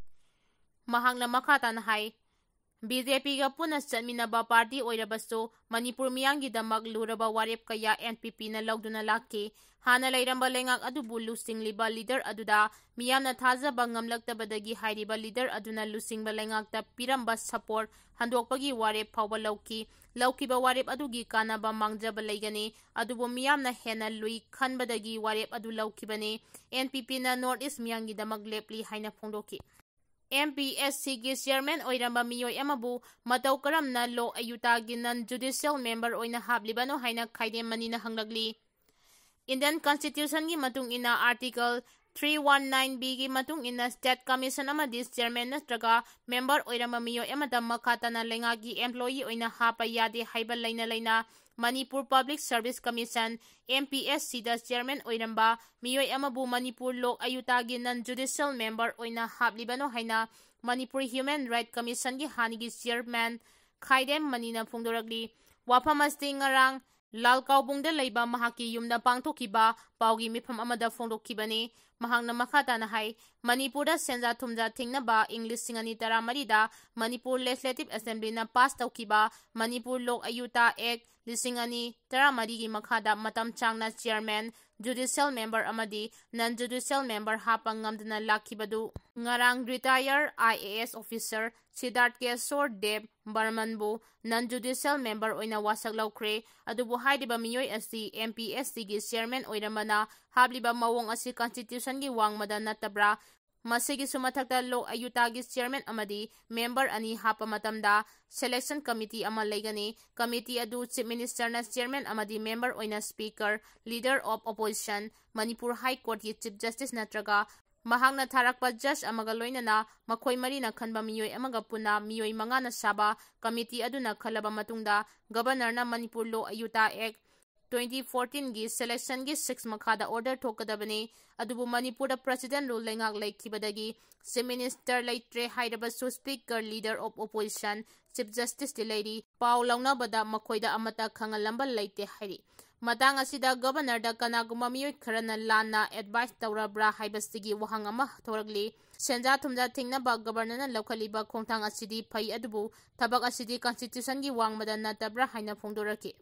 ꯃꯍꯥꯛꯅ ꯃꯈꯥ ꯇꯥꯅ ꯍꯥꯏ, ꯕꯤ ꯖꯦ ꯄꯤꯒ ꯄꯨꯟꯅ ꯆꯠꯃꯤꯟꯅꯕ ꯄꯥꯔꯇꯤ ꯑꯣꯏꯔꯕꯁꯨ ꯃꯅꯤꯄꯨꯔ ꯃꯤꯌꯥꯝꯒꯤꯗꯃꯛ ꯂꯨꯔꯕ ꯋꯥꯔꯦꯞ ꯀꯌꯥ ꯑꯦꯟ ꯄꯤ ꯄꯤꯅ ꯂꯧꯗꯨꯅ ꯂꯥꯛꯈꯤ꯫ ꯍꯥꯟꯅ ꯂꯩꯔꯝꯕ ꯂꯩꯉꯥꯛ ꯑꯗꯨꯕꯨ ꯂꯨꯆꯤꯡꯂꯤꯕ ꯂꯤꯗꯔ ꯑꯗꯨꯗ ꯃꯤꯌꯥꯝꯅ ꯊꯥꯖꯕ ꯉꯝꯂꯛꯇꯕꯗꯒꯤ ꯍꯥꯏꯔꯤꯕ ꯂꯤꯗꯔ ꯑꯗꯨꯅ ꯂꯨꯆꯤꯡꯕ ꯂꯩꯉꯥꯛꯇ ꯄꯤꯔꯝꯕ ꯁꯄꯣꯔꯠ ꯍꯟꯗꯣꯛꯄꯒꯤ ꯋꯥꯔꯦꯞ ꯐꯥꯎꯕ ꯂꯧꯈꯤ꯫ ꯂꯧꯈꯤꯕ ꯋꯥꯔꯦꯞ ꯑꯗꯨꯒꯤ ꯀꯥꯟꯅꯕ ꯃꯥꯡꯖꯕ ꯂꯩꯒꯅꯤ, ꯑꯗꯨꯕꯨ ꯃꯤꯌꯥꯝꯅ ꯍꯦꯟꯅ ꯂꯨꯏ ꯈꯟꯕꯗꯒꯤ ꯋꯥꯔꯦꯞ ꯑꯗꯨ ꯂꯧꯈꯤꯕꯅꯤ꯫ ꯑꯦꯟ ꯄꯤ ꯄꯤꯅ ꯅꯣꯔꯠ ꯏꯁ ꯃꯤꯌꯥꯝꯒꯤꯗꯃꯛ ꯂꯦꯞꯂꯤ ꯍꯥꯏꯅ ꯐꯣꯡꯗꯣꯛꯈꯤ꯫ ꯑꯦꯝ ꯄꯤ ꯑꯦꯁ ꯁꯤꯒꯤ ꯆꯤꯌꯔꯃꯦꯟ ꯑꯣꯏꯔꯝꯕ ꯃꯤꯑꯣꯏ ꯑꯃꯕꯨ ꯃꯇꯧ ꯀꯔꯝꯅ ꯂꯣꯛ ꯑꯌꯨꯇꯥꯒꯤ ꯅꯟ ꯖꯨꯗꯤꯁꯤꯌꯦꯜ ꯃꯦꯝꯕꯔ ꯑꯣꯏꯅ ꯍꯥꯞꯂꯤꯕꯅꯣ ꯍꯥꯏꯅ ꯈꯥꯏꯗꯦꯝ ꯃꯅꯤꯅ ꯍꯪꯂꯛꯂꯤ꯫ ꯏꯟꯗꯤꯌꯟ ꯀꯟꯁꯇꯤꯇ꯭ꯌꯨꯁꯟꯒꯤ ꯃꯇꯨꯡ ꯏꯟꯅ ꯑꯥꯔꯇꯤꯀꯜ ꯊ꯭ꯔꯤ ꯋꯥꯟ ꯅꯥꯏꯟ ꯕꯤꯒꯤ ꯃꯇꯨꯡ ꯏꯟꯅ ꯁ꯭ꯇꯦꯠ ꯀꯃꯤꯁꯟ ꯑꯃꯗꯤ ꯆꯤꯌꯔꯃꯦꯟ ꯅꯠꯇ꯭ꯔꯒ ꯃꯦꯝꯕꯔ ꯑꯣꯏꯔꯝꯕ ꯃꯤꯑꯣꯏ ꯑꯃꯗ ꯃꯈꯥ ꯇꯥꯅ ꯂꯩꯉꯥꯛꯀꯤ ꯑꯦꯝꯄ꯭ꯂꯣꯌꯤ ꯑꯣꯏꯅ ꯍꯥꯞꯄ ꯌꯥꯗꯦ ꯍꯥꯏꯕ ꯂꯩꯅ ꯂꯩꯅ Manipur public service commission, M P S ꯁꯤꯗ ꯆꯤꯌꯔꯃꯦꯟ ꯑꯣꯏꯔꯝꯕ ꯃꯤꯑꯣꯏ ꯑꯃꯕꯨ ꯃꯅꯤꯄꯨꯔ ꯂꯣꯛ ꯑꯌꯨꯇꯥꯒꯤ ꯅꯟ ꯖꯨꯗꯤꯁꯤꯌꯦꯜ ꯃꯦꯝꯕꯔ ꯑꯣꯏꯅ ꯍꯥꯞꯂꯤꯕꯅꯣ ꯍꯥꯏꯅ ꯃꯅꯤꯄꯨꯔ ꯍ꯭ꯌꯨꯃꯦꯟ ꯔꯥꯏꯠ ꯀꯃꯤꯁꯟꯒꯤ ꯍꯥꯟꯅꯒꯤ ꯆꯤꯌꯔꯃꯦꯟ ꯈꯥꯏꯗꯦꯝ ꯃꯅꯤꯅ ꯐꯣꯡꯗꯣꯔꯛꯂꯤ꯫ ꯋꯥꯐꯝ ꯑꯁꯤ ꯉꯔꯥꯡ ꯂꯥꯜꯀꯥꯎꯕꯨꯡꯗ ꯂꯩꯕ ꯃꯍꯥꯛꯀꯤ ꯌꯨꯝꯗ ꯄꯥꯡꯊꯣꯛꯈꯤꯕ ꯄꯥꯎꯒꯤ ꯃꯤꯐꯝ ꯑꯃꯗ ꯐꯣꯡꯗꯣꯛꯈꯤꯕꯅꯤ꯫ ꯃꯍꯥꯛꯅ ꯃꯈꯥ ꯇꯥꯅ ꯍꯥꯏ, ꯃꯅꯤꯄꯨꯔꯗ ꯁꯦꯟꯖꯥ ꯊꯨꯝꯖꯥ ꯊꯤꯡꯅꯕ ꯏꯪ ꯂꯤꯁꯤꯡ ꯑꯅꯤ ꯇꯔꯥꯃꯔꯤꯗ ꯃꯅꯤꯄꯨꯔ ꯂꯦꯖꯤꯁꯂꯦꯇꯤꯚ ꯑꯦꯁꯦꯝꯕ꯭ꯂꯤꯅ ꯄꯥꯁ ꯇꯧꯈꯤꯕ ꯃꯅꯤꯄꯨꯔ ꯂꯣꯛ ꯑꯌꯨꯇꯥ ꯑꯦꯛ ꯂꯤꯁꯤꯡ ꯑꯅꯤ ꯇꯔꯥꯃꯔꯤꯒꯤ ꯃꯈꯥꯗ ꯃꯇꯝ ꯁꯥꯡꯅ ꯆꯤꯌꯔꯃꯦꯟ, ꯖꯨꯗꯤꯁꯤꯌꯦꯜ ꯃꯦꯝꯕꯔ ꯑꯃꯗꯤ ꯅꯟ ꯖꯨꯗꯤꯁꯤꯌꯦꯜ ꯃꯦꯝꯕꯔ ꯍꯥꯞꯄ ꯉꯝꯗꯅ ꯂꯥꯛꯈꯤꯕꯗꯨ ꯉꯔꯥꯡ retired I A S officer Siddharth Keshor Deb ꯕꯔꯃꯟꯕꯨ ꯅꯟ ꯖꯨꯗꯤꯁꯤꯌꯦꯜ ꯃꯦꯝꯕꯔ ꯑꯣꯏꯅ ꯋꯥꯁꯛ ꯂꯧꯈ꯭ꯔꯦ꯫ ꯑꯗꯨꯕꯨ ꯍꯥꯏꯔꯤꯕ ꯃꯤꯑꯣꯏ ꯑꯁꯤ ꯑꯦꯝ ꯄꯤ ꯑꯦꯁ ꯁꯤꯒꯤ ꯆꯤꯌꯔꯃꯦꯟ ꯑꯣꯏꯔꯝꯕꯅ ꯍꯥꯞꯂꯤꯕ ꯃꯑꯣꯡ ꯑꯁꯤ ꯀꯟꯁꯇꯤꯇ꯭ꯌꯨꯁꯟꯒꯤ ꯋꯥꯡꯃꯗ ꯅꯠꯇꯕ꯭ꯔꯥ? ꯃꯁꯤꯒꯤꯁꯨ ꯃꯊꯛꯇ ꯂꯣꯛ ꯑꯌꯨꯇꯥꯒꯤ ꯆꯤꯌꯔꯃꯦꯟ ꯑꯃꯗꯤ ꯃꯦꯝꯕꯔ ꯑꯅꯤ ꯍꯥꯞꯄ ꯃꯇꯝꯗ ꯁꯦꯂꯦꯛꯁꯟ ꯀꯃꯤꯇꯤ ꯑꯃ ꯂꯩꯒꯅꯤ꯫ ꯀꯃꯤꯇꯤ ꯑꯗꯨ ꯆꯤꯐ ꯃꯤꯅꯤꯁꯇꯔꯅ ꯆꯤꯌꯔꯃꯦꯟ ꯑꯃꯗꯤ ꯃꯦꯝꯕꯔ ꯑꯣꯏꯅ speaker, leader of opposition, Manipur high ꯀꯣꯔꯠꯀꯤ ꯆꯤꯐ ꯖꯁꯇꯤꯁ ꯅꯠꯇ꯭ꯔꯒ ꯃꯍꯥꯛꯅ ꯊꯥꯔꯛꯄ ꯖꯖ ꯑꯃꯒ ꯂꯣꯏꯅꯅ ꯃꯈꯣꯏ ꯃꯔꯤꯅ ꯈꯟꯕ ꯃꯤꯑꯣꯏ ꯑꯃꯒ ꯄꯨꯟꯅ ꯃꯤꯑꯣꯏ ꯃꯉꯥꯅ ꯁꯥꯕ ꯀꯃꯤꯇꯤ ꯑꯗꯨꯅ ꯈꯜꯂꯕ ꯃꯇꯨꯡꯗ ꯒꯕꯔꯅꯔꯅ ꯃꯅꯤꯄꯨꯔ ꯂꯣꯛ ꯑꯌꯨꯇꯥ ꯑꯦꯛ twenty fourteen ꯒꯤ selection ꯒꯤ six ꯃꯈꯥꯗ order ꯊꯣꯛꯀꯗꯕꯅꯤ꯫ ꯑꯗꯨꯕꯨ ꯃꯅꯤꯄꯨꯔꯗ President Rule ꯂꯩꯉꯥꯛ ꯂꯩꯈꯤꯕꯗꯒꯤ Chief Minister ꯂꯩꯇ꯭ꯔꯦ ꯍꯥꯏꯔꯕꯁꯨ Speaker, Leader of Opposition, Chief Justice T ꯂꯩꯔꯤ꯫ ꯄꯥꯎ ꯂꯧꯅꯕꯗ ꯃꯈꯣꯏꯗ ꯑꯃꯠꯇ ꯈꯪꯍꯜꯂꯝꯕ ꯂꯩꯇꯦ ꯍꯥꯏꯔꯤ꯫ ꯃꯇꯥꯡ ꯑꯁꯤꯗ Governor ꯗ ꯀꯅꯥꯒꯨꯝꯕ ꯃꯤꯑꯣꯏ ꯈꯔꯅ ꯂꯥꯟꯅ advice ꯇꯧꯔꯕ꯭ꯔꯥ ꯍꯥꯏꯕꯁꯤꯒꯤ ꯋꯥꯍꯪ ꯑꯃ ꯊꯣꯔꯛꯂꯤ꯫ ꯁꯦꯟꯖꯥ ꯊꯨꯝꯖꯥ ꯊꯤꯡꯅꯕ Governor ꯅ ꯂꯧꯈꯠꯂꯤꯕ ꯈꯣꯡꯊꯥꯡ ꯑꯁꯤꯗꯤ ꯐꯩ, ꯑꯗꯨꯕꯨ ꯊꯕꯛ ꯑꯁꯤꯗꯤ Constitution ꯒꯤ ꯋꯥꯡꯃꯗ ꯅꯠꯇꯕ꯭ꯔꯥ ꯍꯥꯏꯅ ꯐꯣꯡꯗꯣꯔꯛꯈꯤ꯫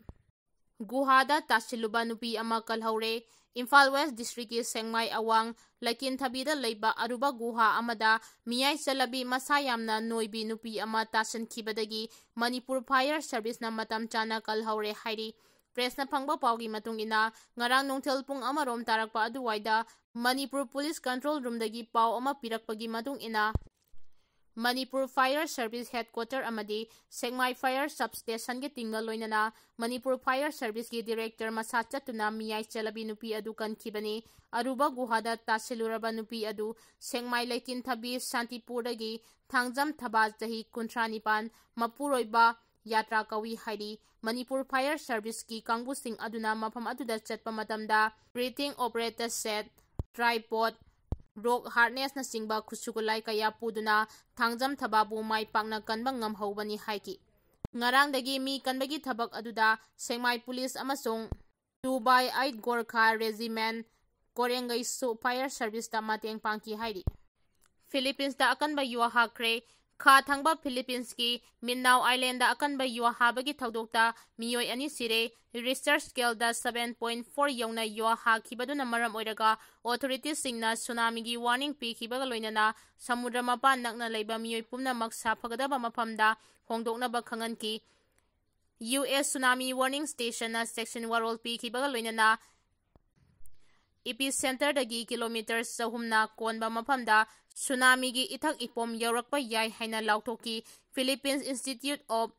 ꯒꯨꯍꯥꯗ ꯇꯥꯁꯤꯜꯂꯨꯕ ꯅꯨꯄꯤ ꯑꯃ ꯀꯜꯍꯧꯔꯦ꯫ ꯏꯝꯐꯥꯜ West District ꯀꯤ ꯁꯦꯛꯃꯥꯏ ꯑꯋꯥꯡ ꯂꯩꯀꯤꯟꯊꯕꯤꯗ ꯂꯩꯕ ꯑꯔꯨꯕ ꯒꯨꯍꯥ ꯑꯃꯗ ꯃꯤꯌꯥꯏ ꯆꯜꯂꯕꯤ ꯃꯁꯥ ꯌꯥꯝꯅ ꯅꯣꯏꯕꯤ ꯅꯨꯄꯤ ꯑꯃ ꯇꯥꯁꯤꯟꯈꯤꯕꯗꯒꯤ ꯃꯅꯤꯄꯨꯔ Fire Service ꯅ ꯃꯇꯝ ꯆꯥꯅ ꯀꯜꯍꯧꯔꯦ ꯍꯥꯏꯔꯤ꯫ Press ꯅ ꯐꯪꯕ ꯄꯥꯎꯒꯤ ꯃꯇꯨꯡ ꯏꯟꯅ, ꯉꯔꯥꯡ ꯅꯨꯡꯊꯤꯜ ꯄꯨꯡ ꯑꯃ ꯔꯣꯝ ꯇꯥꯔꯛꯄ ꯑꯗꯨꯋꯥꯏꯗ ꯃꯅꯤꯄꯨꯔ Police Control Room ꯗꯒꯤ ꯄꯥꯎ ꯑꯃ ꯄꯤꯔꯛꯄꯒꯤ ꯃꯇꯨꯡ ꯏꯟꯅ, ꯃꯅꯤꯄꯨꯔ Fire Service Headquarter ꯑꯃꯗꯤ ꯁꯦꯛꯃꯥꯏ Fire Sub Station ꯒꯤ team ꯒ ꯂꯣꯏꯅꯅ ꯃꯅꯤꯄꯨꯔ Fire Service ꯀꯤ Director ꯃꯁꯥ ꯆꯠꯇꯨꯅ ꯃꯤꯌꯥꯏ ꯆꯜꯂꯕꯤ ꯅꯨꯄꯤ ꯑꯗꯨ ꯀꯟꯈꯤꯕꯅꯤ꯫ ꯑꯔꯨꯕ ꯒꯨꯍꯥꯗ ꯇꯥꯁꯤꯜꯂꯨꯔꯕ ꯅꯨꯄꯤ ꯑꯗꯨ ꯁꯦꯛꯃꯥꯏ ꯂꯩꯀꯤꯟꯊꯕꯤ ꯁꯥꯟꯇꯤꯄꯨꯔꯗꯒꯤ ꯊꯥꯡꯖꯝ ꯊꯕꯥ ꯆꯍꯤ ꯀꯨꯟꯊ꯭ꯔꯥ ꯅꯤꯄꯥꯟ ꯃꯄꯨꯔꯣꯏꯕ ꯌꯥꯇ꯭ꯔꯥ ꯀꯧꯏ ꯍꯥꯏꯔꯤ꯫ ꯃꯅꯤꯄꯨꯔ Fire Service ꯀꯤ ꯀꯥꯡꯕꯨꯁꯤꯡ ꯑꯗꯨꯅ ꯃꯐꯝ ꯑꯗꯨꯗ ꯆꯠꯄ ꯃꯇꯝꯗ breathing apparatus set, tripod, rock harness ꯅꯆꯤꯡꯕ ꯈꯨꯠꯁꯨ ꯈꯨꯠꯂꯥꯏ ꯀꯌꯥ ꯄꯨꯗꯨꯅ ꯊꯥꯡꯖꯝ ꯊꯕꯥꯕꯨ ꯃꯥꯏ ꯄꯥꯛꯅ ꯀꯟꯕ ꯉꯝꯍꯧꯕꯅꯤ ꯍꯥꯏꯈꯤ꯫ ꯉꯔꯥꯡꯗꯒꯤ ꯃꯤ ꯀꯟꯕꯒꯤ ꯊꯕꯛ ꯑꯗꯨꯗ ꯁꯦꯛꯃꯥꯏ Police ꯑꯃꯁꯨꯡ two by eight Gorkha Regiment ꯀꯣꯔꯦꯡꯒꯩꯁꯨ Fire Service ꯇ ꯃꯇꯦꯡ ꯄꯥꯡꯈꯤ ꯍꯥꯏꯔꯤ꯫ Philippines ꯇ ꯑꯀꯟꯕ ꯌꯨ ꯍꯥꯈ꯭ꯔꯦ꯫ ꯈꯥ ꯊꯪꯕ Philippines ꯀꯤ Mindanao Island ꯗ ꯑꯀꯟꯕ ꯌꯨ ꯍꯥꯕꯒꯤ ꯊꯧꯗꯣꯛꯇ ꯃꯤꯑꯣꯏ ꯑꯅꯤ ꯁꯤꯔꯦ꯫ Richter scale ꯗ seven point four ꯌꯧꯅ ꯌꯨ ꯍꯥꯈꯤꯕꯗꯨꯅ ꯃꯔꯝ ꯑꯣꯏꯔꯒ authorities ꯁꯤꯡꯅ tsunami ꯒꯤ warning ꯄꯤꯈꯤꯕꯒ ꯂꯣꯏꯅꯅ ꯁꯃꯨꯗ꯭ꯔ ꯃꯄꯥꯟ ꯅꯛꯅ ꯂꯩꯕ ꯃꯤꯑꯣꯏ ꯄꯨꯝꯅꯃꯛ ꯁꯥꯐꯒꯗꯕ ꯃꯐꯝꯗ ꯍꯣꯡꯗꯣꯛꯅꯕ ꯈꯪꯍꯟꯈꯤ꯫ U S Tsunami Warning Station ꯅ section ꯋꯥꯔꯣꯜ ꯄꯤꯈꯤꯕꯒ ꯂꯣꯏꯅꯅ epicenter ꯗꯒꯤ kilometre ꯆꯍꯨꯝꯅ ꯀꯣꯟꯕ ꯃꯐꯝꯗ tsunami ꯒꯤ ꯏꯊꯛ ꯏꯄꯣꯝ ꯌꯧꯔꯛꯄ ꯌꯥꯏ ꯍꯥꯏꯅ ꯂꯥꯎꯊꯣꯛꯈꯤ꯫ Philippines Institute of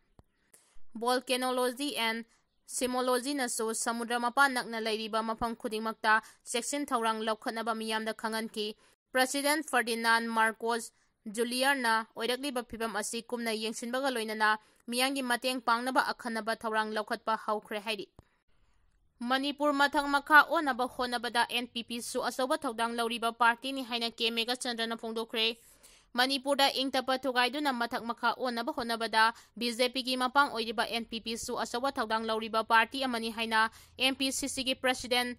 Volcanology and Seismology ꯅꯁꯨ ꯁꯃꯨꯗ꯭ꯔ ꯃꯄꯥꯟ ꯅꯛꯅ ꯂꯩꯔꯤꯕ ꯃꯐꯝ ꯈꯨꯗꯤꯡꯃꯛꯇ ꯆꯦꯛꯁꯤꯟ ꯊꯧꯔꯥꯡ ꯂꯧꯈꯠꯅꯕ ꯃꯤꯌꯥꯝꯗ ꯈꯪꯍꯟꯈꯤ꯫ President Ferdinand Marcos Junior ꯅ ꯑꯣꯏꯔꯛꯂꯤꯕ ꯐꯤꯚꯝ ꯑꯁꯤ ꯀꯨꯞꯅ ꯌꯦꯡꯁꯤꯟꯕꯒ ꯂꯣꯏꯅꯅ ꯃꯤꯌꯥꯝꯒꯤ ꯃꯇꯦꯡ ꯄꯥꯡꯅꯕ ꯑꯈꯟꯅꯕ ꯊꯧꯔꯥꯡ ꯂꯧꯈꯠꯄ ꯍꯧꯈ꯭ꯔꯦ ꯍꯥꯏꯔꯤ꯫ ꯃꯅꯤꯄꯨꯔ ꯃꯊꯛ ꯃꯈꯥ ꯑꯣꯟꯅꯕ ꯍꯣꯠꯅꯕꯗ NPP ꯁꯨ ꯑꯆꯧꯕ ꯊꯧꯗꯥꯡ ꯂꯧꯔꯤꯕ party ꯅꯤ ꯍꯥꯏꯅ ꯀꯦ ꯃꯦꯘꯆꯟꯗ꯭ꯔꯅ ꯐꯣꯡꯗꯣꯛꯈ꯭ꯔꯦ꯫ ꯃꯅꯤꯄꯨꯔꯗ ꯏꯪ ꯇꯞꯄ ꯊꯨꯒꯥꯏꯗꯨꯅ ꯃꯊꯛ ꯃꯈꯥ ꯑꯣꯟꯅꯕ ꯍꯣꯠꯅꯕꯗ BJP ꯒꯤ ꯃꯄꯥꯡ ꯑꯣꯏꯔꯤꯕ NPP ꯁꯨ ꯑꯆꯧꯕ ꯊꯧꯗꯥꯡ ꯂꯧꯔꯤꯕ party ꯑꯃꯅꯤ ꯍꯥꯏꯅ MPCC ꯒꯤ president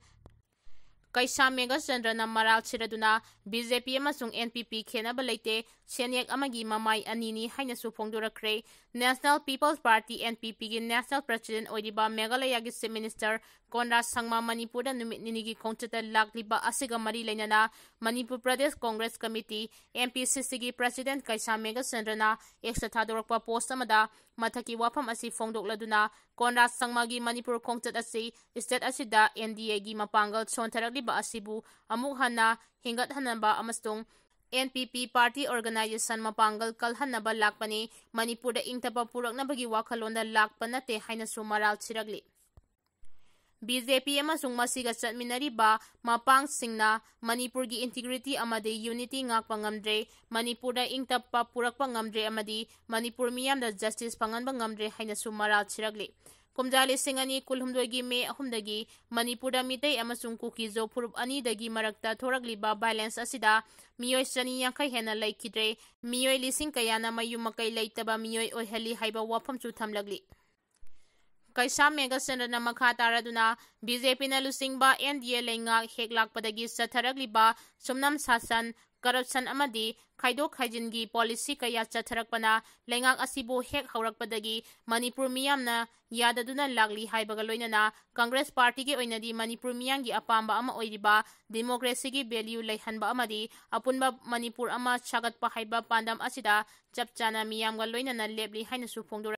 ꯀꯩꯁꯥꯝ ꯃꯦꯘꯆꯟꯗ꯭ꯔꯅ ꯃꯔꯥꯜ ꯁꯤꯔꯗꯨꯅ, BJP ꯑꯃꯁꯨꯡ NPP ꯈꯦꯠꯅꯕ ꯂꯩꯇꯦ, ꯁꯦꯟꯌꯦꯛ ꯑꯃꯒꯤ ꯃꯃꯥꯏ ꯑꯅꯤꯅꯤ ꯍꯥꯏꯅꯁꯨ ꯐꯣꯡꯗꯣꯔꯛꯈ꯭ꯔꯦ꯫ National People's Party, NPP ꯒꯤ national president ꯑꯣꯏꯔꯤꯕ ꯃꯦꯘꯥꯂꯌꯥꯒꯤ Chief Minister ꯀꯣꯟꯔꯥꯗ ꯁꯪꯃꯥ ꯃꯅꯤꯄꯨꯔꯗ ꯅꯨꯃꯤꯠ ꯅꯤꯅꯤꯒꯤ ꯈꯣꯡꯆꯠꯇ ꯂꯥꯛꯂꯤꯕ ꯑꯁꯤꯒ ꯃꯔꯤ ꯂꯩꯅꯅ ꯃꯅꯤꯄꯨꯔ ꯄ꯭ꯔꯗꯦꯁ ꯀꯣꯡꯒ꯭ꯔꯦꯁ ꯀꯃꯤꯇꯤ, MPCC ꯒꯤ president ꯀꯩꯁꯥꯝ ꯃꯦꯘꯆꯟꯗ꯭ꯔꯅ X ꯇ ꯊꯥꯗꯣꯔꯛꯄ post ꯑꯃꯗ ꯃꯊꯛꯀꯤ ꯋꯥꯐꯝ ꯑꯁꯤ ꯐꯣꯡꯗꯣꯛꯂꯗꯨꯅ, ꯀꯣꯟꯔꯥꯗ ꯁꯪꯃꯥꯒꯤ ꯃꯅꯤꯄꯨꯔ ꯈꯣꯡꯆꯠ ꯑꯁꯤ state ꯑꯁꯤꯗ NDA ꯒꯤ ꯃꯄꯥꯡꯒꯜ ꯁꯣꯟꯊꯔꯛꯂꯤꯕ ꯑꯁꯤꯕꯨ ꯑꯃꯨꯛ ꯍꯟꯅ ꯍꯤꯡꯒꯠꯍꯟꯅꯕ ꯑꯃꯁꯨꯡ NPP party organization ꯃꯄꯥꯡꯒꯜ ꯀꯜꯍꯟꯅꯕ ꯂꯥꯛꯄꯅꯤ, ꯃꯅꯤꯄꯨꯔꯗ ꯏꯪ ꯇꯞꯄ ꯄꯨꯔꯛꯅꯕꯒꯤ ꯋꯥꯈꯜꯂꯣꯟꯗ ꯂꯥꯛꯄ ꯅꯠꯇꯦ ꯍꯥꯏꯅꯁꯨ ꯃꯔꯥꯜ ꯁꯤꯔꯛꯂꯤ꯫ BJP ꯑꯃꯁꯨꯡ ꯃꯁꯤꯒ ꯆꯠꯃꯤꯟꯅꯔꯤꯕ ꯃꯄꯥꯡꯁꯤꯡꯅ ꯃꯅꯤꯄꯨꯔꯒꯤ integrity ꯑꯃꯗꯤ unity ꯉꯥꯛꯄ ꯉꯝꯗ꯭ꯔꯦ, ꯃꯅꯤꯄꯨꯔꯗ ꯏꯪ ꯇꯞꯄ ꯄꯨꯔꯛꯄ ꯉꯝꯗ꯭ꯔꯦ ꯑꯃꯗꯤ ꯃꯅꯤꯄꯨꯔ ꯃꯤꯌꯥꯝꯗ justice ꯐꯪꯍꯟꯕ ꯉꯝꯗ꯭ꯔꯦ ꯍꯥꯏꯅꯁꯨ ꯃꯔꯥꯜ ꯁꯤꯔꯛꯂꯤ꯫ ꯀꯨꯝꯖꯥ ꯂꯤꯁꯤꯡ ꯑꯅꯤ ꯀꯨꯟꯍꯨꯝꯗꯣꯏꯒꯤ ꯃꯦ ꯑꯍꯨꯝꯗꯒꯤ ꯃꯅꯤꯄꯨꯔꯗ ꯃꯤꯇꯩ ꯑꯃꯁꯨꯡ ꯀꯨꯀꯤꯖꯣ ꯐꯨꯔꯨꯞ ꯑꯅꯤꯗꯒꯤ ꯃꯔꯛꯇ ꯊꯣꯔꯛꯂꯤꯕ violence ꯑꯁꯤꯗ ꯃꯤꯑꯣꯏ ꯆꯅꯤ ꯌꯥꯡꯈꯩ ꯍꯦꯟꯅ ꯂꯩꯈꯤꯗ꯭ꯔꯦ, ꯃꯤꯑꯣꯏ ꯂꯤꯁꯤꯡ ꯀꯌꯥꯅ ꯃꯌꯨꯝ ꯃꯀꯩ ꯂꯩꯇꯕ ꯃꯤꯑꯣꯏ ꯑꯣꯏꯍꯜꯂꯤ ꯍꯥꯏꯕ ꯋꯥꯐꯝꯁꯨ ꯊꯝꯂꯛꯂꯤ꯫ ꯀꯩꯁꯥꯝ ꯃꯦꯘꯆꯟꯗ꯭ꯔꯅ ꯃꯈꯥ ꯇꯥꯔꯗꯨꯅ, BJP ꯅ ꯂꯨꯆꯤꯡꯕ NDA ꯂꯩꯉꯥꯛ ꯍꯦꯛ ꯂꯥꯛꯄꯗꯒꯤ ꯆꯠꯊꯔꯛꯂꯤꯕ ꯁꯨꯝꯅꯝ ꯁꯥꯁꯟ, corruption ꯑꯃꯗꯤ ꯈꯥꯏꯗꯣꯛ ꯈꯥꯏꯖꯤꯟꯒꯤ policy ꯀꯌꯥ ꯆꯠꯊꯔꯛꯄꯅ ꯂꯩꯉꯥꯛ ꯑꯁꯤꯕꯨ ꯍꯦꯛ ꯍꯧꯔꯛꯄꯗꯒꯤ ꯃꯅꯤꯄꯨꯔ ꯃꯤꯌꯥꯝꯅ ꯌꯥꯗꯗꯨꯅ ꯂꯥꯛꯂꯤ ꯍꯥꯏꯕꯒ ꯂꯣꯏꯅꯅ Congress party ꯒꯤ ꯑꯣꯏꯅꯗꯤ ꯃꯅꯤꯄꯨꯔ ꯃꯤꯌꯥꯝꯒꯤ ꯑꯄꯥꯝꯕ ꯑꯃ ꯑꯣꯏꯔꯤꯕ democracy ꯒꯤ value ꯂꯩꯍꯟꯕ ꯑꯃꯗꯤ ꯑꯄꯨꯟꯕ ꯃꯅꯤꯄꯨꯔ ꯑꯃ ꯁꯥꯒꯠꯄ ꯍꯥꯏꯕ ꯄꯥꯟꯗꯝ ꯑꯁꯤꯗ ꯆꯞ ꯆꯥꯅ ꯃꯤꯌꯥꯝꯒ ꯂꯣꯏꯅꯅ ꯂꯦꯞꯂꯤ ꯍꯥꯏꯅꯁꯨ ꯐꯣꯡꯗꯣꯔꯛꯏ꯫